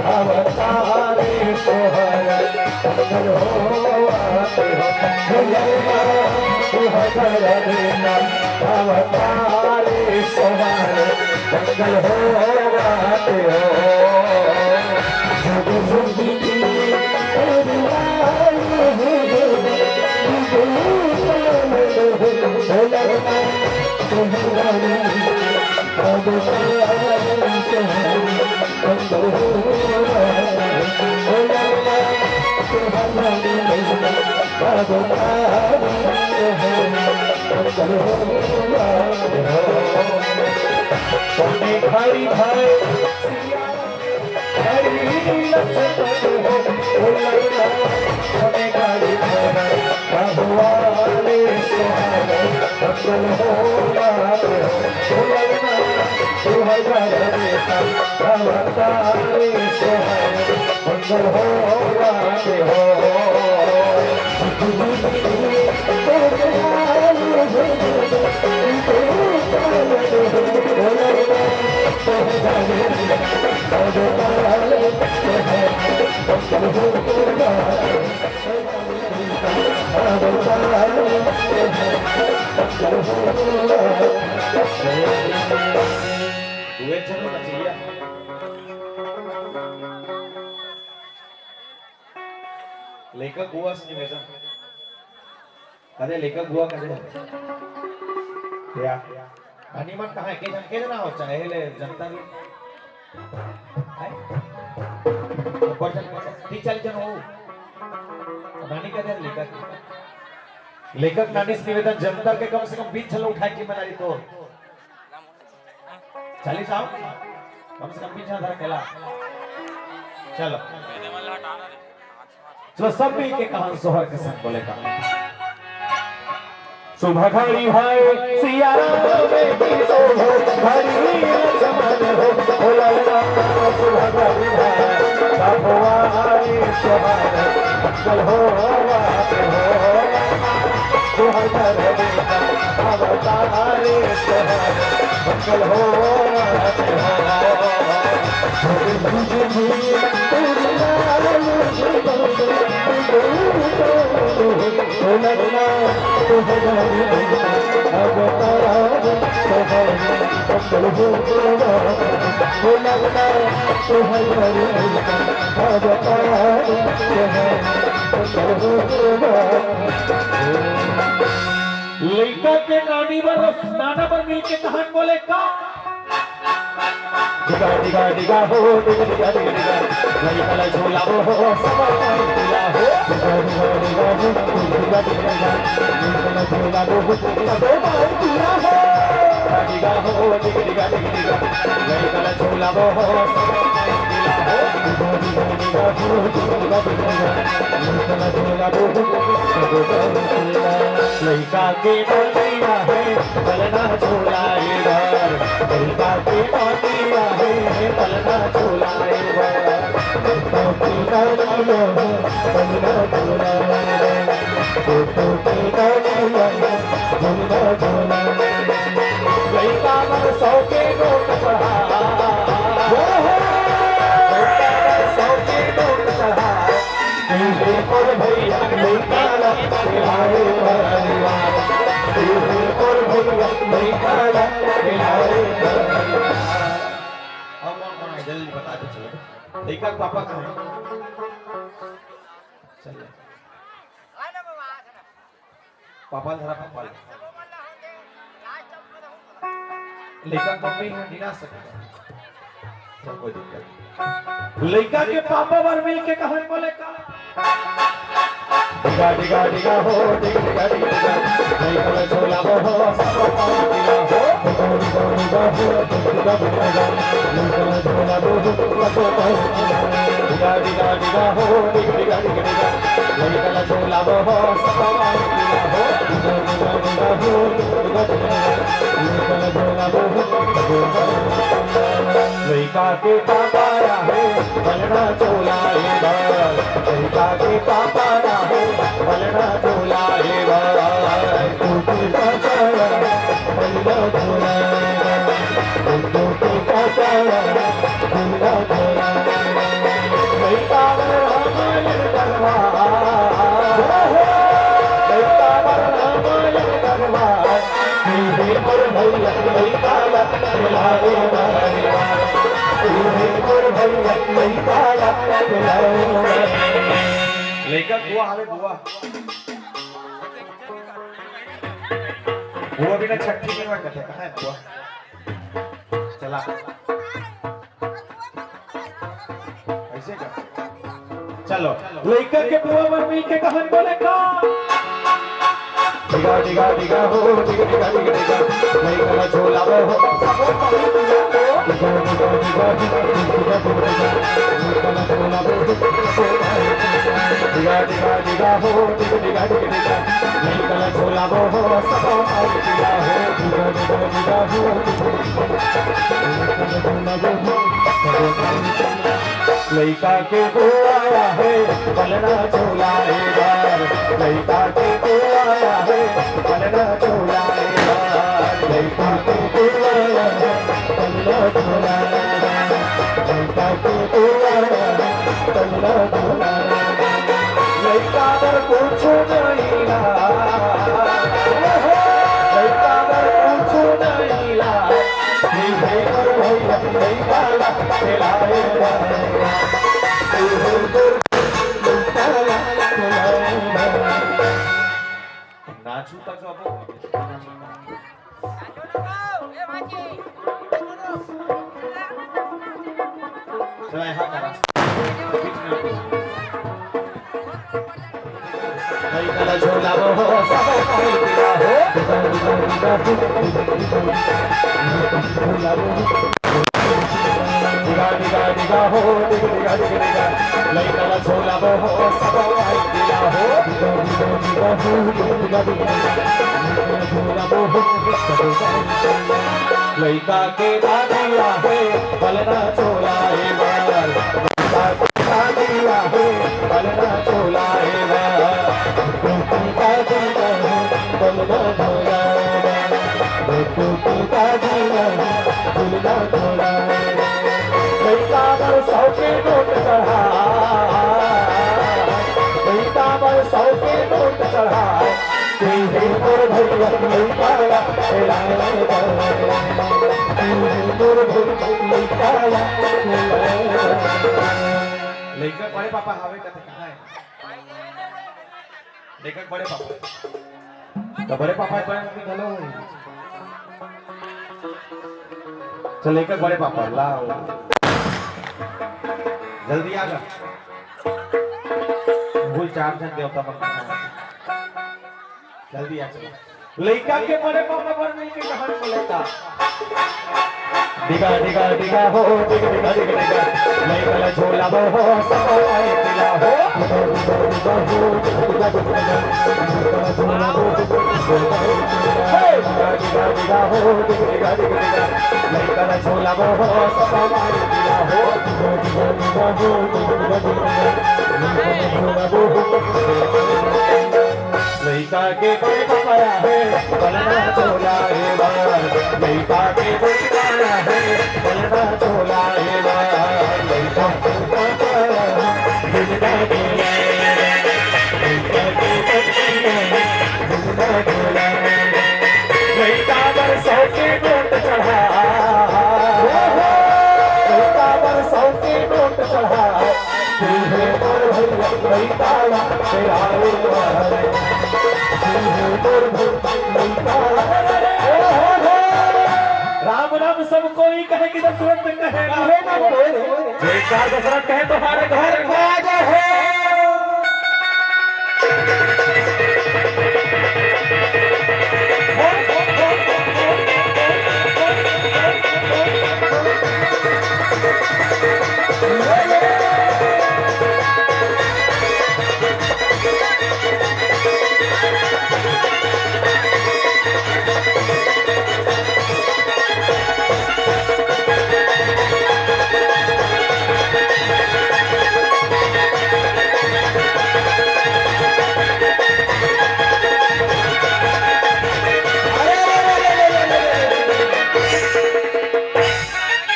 अवतारे सोहर मंगल होवत हो, भैया तुहर बिना। अवतारे सोहर मंगल होवत हो। जुग जुग की परिवार हो, जुग जुग की परिवार हो। हरि भाई सिया हरि लक्ष्मण हो, ओ ललना हमें गाड़ी भरा, बाबुआले सोहारा, मंगल हो राम हो, ओ ललना सुहागरा बेटा, अवतारे सोहारा, मंगल हो राम हो। दुए झन बचा भैया। लेखक हुआ से निवेदन। अरे लेखक हुआ करे। या। रानी मन कहाँ है? के जन, के जना हो? चाहे ले जनता भी। है? ऊपर जन, तीस चालीस जन हो। रानी का दे लेखक। लेखक नानी से निवेदन, जनता के कम से कम बीस झन उठाए के मनाली तो। चालीस आओ, कम से कम पीछे धर केला। चलो, चलो, सब मिल के कहान सोहर के संग बोले का। शुभ घड़ी भाई सिया राम की शोभ घड़ी लक्ष्मण हो, ओ ललना शुभ घड़ी भाई बाबुआली सोहर मंगल हो रात हो। सुहर कर बेटा अवतारे सोहर मंगल हो रात हो। लइका के नानी बर, नाना बर मिलके कहन बोले का? डिगा, डिगा, डिगा हो, डिगा, डिगा, डिगा, डिगा। लइका ला झूला वो हो, सब पाई दिया हो। डिगा, डिगा, डिगा हो, डिगा, डिगा, डिगा। लइका ला झूला वो हो, सब पाई दिया हो। डिगा हो, डिगा, डिगा, डिगा, डिगा। लइका ला झूला वो हो, सब पाई दिया हो। डिगा, डिगा, डिगा हो, डिगा, डिगा, डिगा। लइका ला झूला वो हो, सब पाई दिया। लइका के नानी आहे, पलना झूलाए बर। लइका के नानी आहे, पलना झूलाए बर। लइका के नानी आहे, पलना झूलाए बर। लइका के नानी आहे, पलना झूलाए बर। लइका बर सौ के नोट चढ़ा। लइका बर सौ के नोट चढ़ा। ए मोर भैया लइका ला खिलाए बर अनिवार। ए मोर भैया लइका ला खिलाए बर अनिवार। अब कौन कौन है, जल्दी बता दे, चलो। लइका के पापा कहाँ है? चलिए। पापा धरा, पापा ले। लइका कम नहीं है, नहीं नाच सकता। चल, कोई दिक्कत नहीं। लइका के पापा बर मिल के कहन बोले का? डिगा, डिगा, डिगा हो, डिग, डिगा, डिग, डिगा। लइका ला झूला वो हो, सब पाई दिया हो। डिगा, डिगा, डिगा हो, डिग, डिगा, डिग, डिगा। लइका ला झूला वो हो, सब पाई दिया हो। डिगा, डिगा, डिगा हो, डिग, डिगा, डिग, डिगा। लइका ला झूला वो हो, सब पाई दिया हो। लइका के पापा आहे, पलना झूलाए बर। लइका के पापा आहे, पलना झूलाए बर। लइका बर रामायण करवा। लइका बर रामायण करवा। हे मोर भैया लइका ला खिलाए बर। हे मोर भैया लइका ला खिलाए बर। लइका बुआ हवे बुआ। बुआ बिना छट्ठी नहीं हुआ करते, कहाँ है बुआ? चला। ऐसे का? चलो, लइका के बुआ बर मिल के कहन बोले का? डिगा, डिगा, डिगा हो, डिगा, डिगा, डिगा, डिगा। लइका ला झूला वो हो, सब पाई दिया हो। डिगा, डिगा, डिगा हो, डिगा, डिगा, डिगा, डिगा। लइका ला झूला वो हो, सब पाई दिया हो। डिगा, डिगा, डिगा हो, डिगा, डिगा, डिगा, डिगा। लइका ला झूला वो हो, सब पाई दिया हो। डिगा, डिगा, डिगा हो, डिगा, डिगा, डिगा। लइका के बुआ आहे, पलना झूलाए बर। लइका के बुआ आहे, पलना झूलाए बर। लइका के बुआ आहे, पलना झूलाए बर। लइका के बुआ आहे, पलना झूलाए बर। लइका बर कुछु नहीं ला, लइका बर कुछु नहीं ला। नाचू तक अब। चला, यहाँ करा। लइका ला झूला वो हो, सब पाई दिया हो। डिगा, डिगा, डिगा हो, डिग, डिगा, डिग, डिगा। लइका ला झूला वो हो, सब पाई दिया हो। लइका के दादी आहे, पलना झूलाए बर। लइका के दादी आहे, पलना झूलाए बर। लइका बर सौ के नोट चढ़ा, लइका बर सौ के नोट चढ़ा। तू ही मोर भैया लइका ला खिलाए बर, तू ही मोर भैया लइका ला खिलाए बर। लइका बड़े पापा हावे कथे कहाँ है? लइका बड़े पापा। त बड़े पापा के बड़े मम्मी घलो होही। चल, एक बड़े पापा लाव। जल्दी आ गा। कुल चार झन देवता मन। जल्दी आ, चल। लइका के बड़े पापा बर मिलके कहानी बोलता। डिगा, डिगा, डिगा हो, डिग, डिगा, डिग, डिगा। लइका ला झोला बो हो, सब आए पिला हो। हे! डिगा, डिगा, डिगा हो, डिग, डिगा, डिग, डिगा। लइका ला झोला बो हो, सब आए पिला हो। लइका के बड़े पापा हे, बलना झोला हे बार। लइका के बड़े पापा हे, बलना झोला हे बार। लइका के पापा हे, बलना झोला हे बार। लइका के बड़े पापा हे, बलना झोला हे बार। लइका बर सौ के नोट चढ़ा, लइका बर सौ के नोट चढ़ा। तू हे मोर भैया, भैताड़ा, तेरा रे द्वार। तू हे मोर भैया, भैताड़ा। राम राम सब कोई कहे कि दशरथ कहे। कहे ना कोई। जयकार दशरथ कहे तुम्हारे घर राजा हो।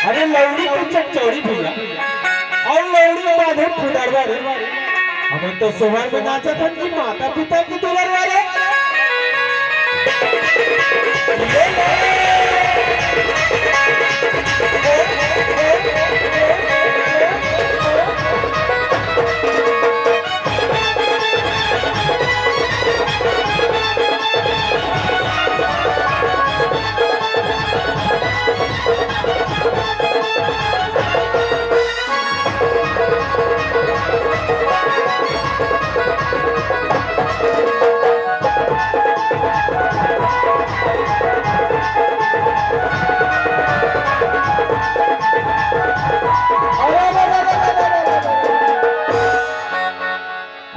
अरे लौड़ी के चकचौड़ी भैया, अउ लौड़ी बांधे फुदरवा रे। हमन तो सोहर में नाचत हन कि माता पिता की दुलरवा रे।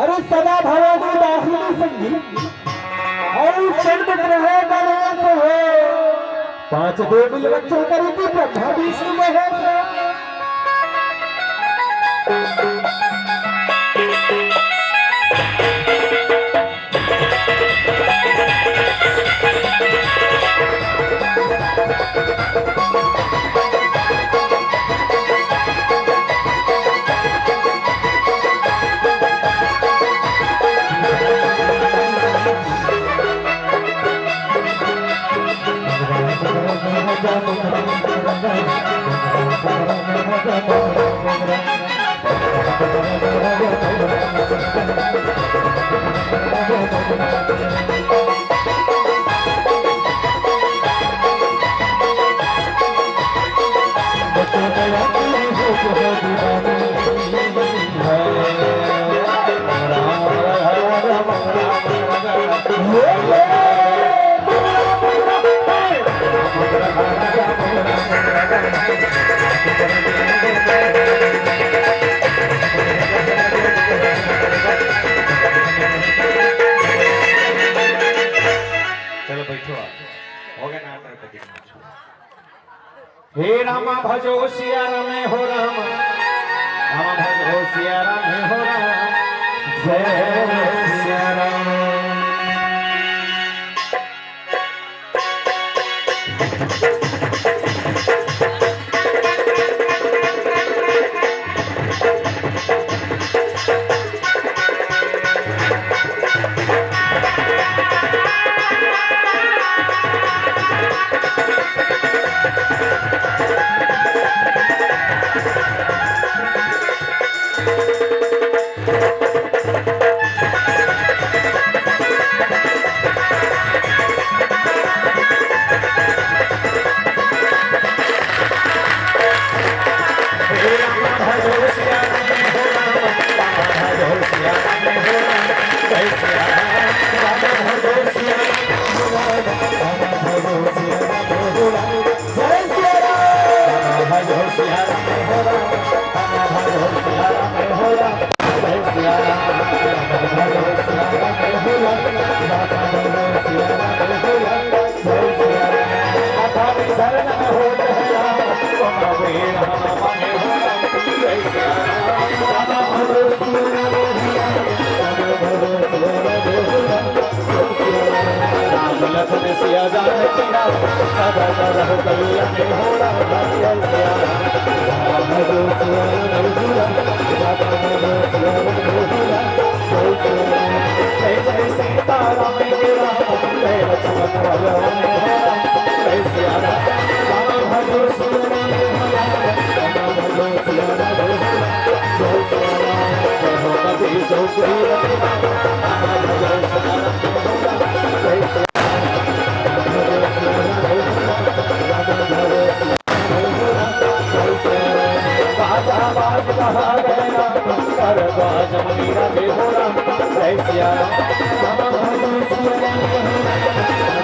अरे सदा भवानी दाहिनी संगी और चंद्र ग्रह गणेश हो। पांच देव मिल बच्चों करेगी ब्रह्मा विष्णु महेश। चलो बैठो आप। हो गया ना, गणपति। हे रामा भजो सिया राम, हे हो राम। रामा भजो सिया राम, हे हो राम। जय सिया राम। शरण हो गया, समवेर हम मांगे हो राम, जय सिया राम। राम भजो सिया राम हो राम, राम भजो सिया राम हो राम, जय सिया राम। राम लखन सिया जानकी राम, सदा सदा हो कल्याण हो राम, जय सिया राम। राम भजो सिया राम हो राम, राम भजो सिया राम हो राम, जय सिया राम। जय जय सीताराम के राम, जय लक्ष्मण भगवान हो राम, जय सिया राम। राम भजो सिया राम हो राम, राम भजो सिया राम हो राम, जय सिया राम। रघुपति सुग्रीव के राम, राम भजो सिया राम हो राम, जय सिया राम। राम भजो सिया राम हो राम, राम भजो सिया राम हो राम, जय सिया राम। बाजा बाज कहा गए राम, कर बाज मनी राजे हो राम, जय सिया राम। राम भजो सिया राम हो राम,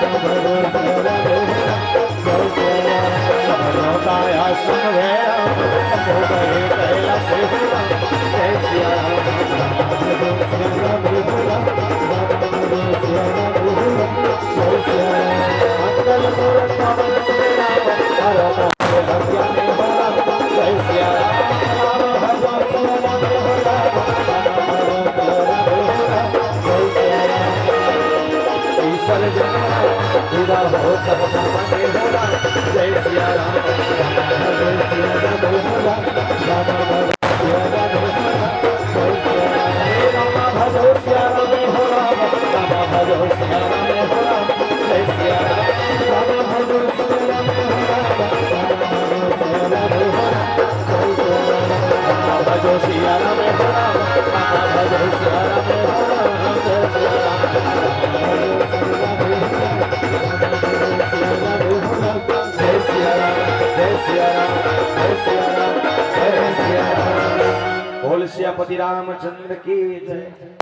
राम भजो सिया राम हो राम, जय सिया राम। सब लोकाया संग भैरव, सब हो गए कैलाश हो राम, जय सिया राम। राम भजो सिया राम हो राम, राम भजो सिया राम हो राम, जय सिया राम। मंगल मूरत पवन सुत राम, हर हर हत्या में हो राम, जय सिया राम। राम भजो सिया राम हो राम, राम भजो सिया राम हो राम, जय सिया राम। ईश्वर जन्म विदा हो तब तब में हो राम, जय सिया राम। राम भजो सिया राम हो राम, राम भजो सिया राम हो राम, जय सिया राम। हे राम भजो सिया राम हो राम, राम भजो सिया राम हो राम, जय सिया राम। राम भजो सिया राम हो राम, राम भजो सिया राम हो राम, जय सिया राम। राम भजो सिया राम हो राम, राम भजो सिया राम हो राम, जय सिया राम। राम भजो सिया राम हो राम, राम भजो सिया राम हो राम, जय सिया राम, जय सिया राम, जय सिया राम, जय सिया राम। बोल सियापति रामचंद्र की जय।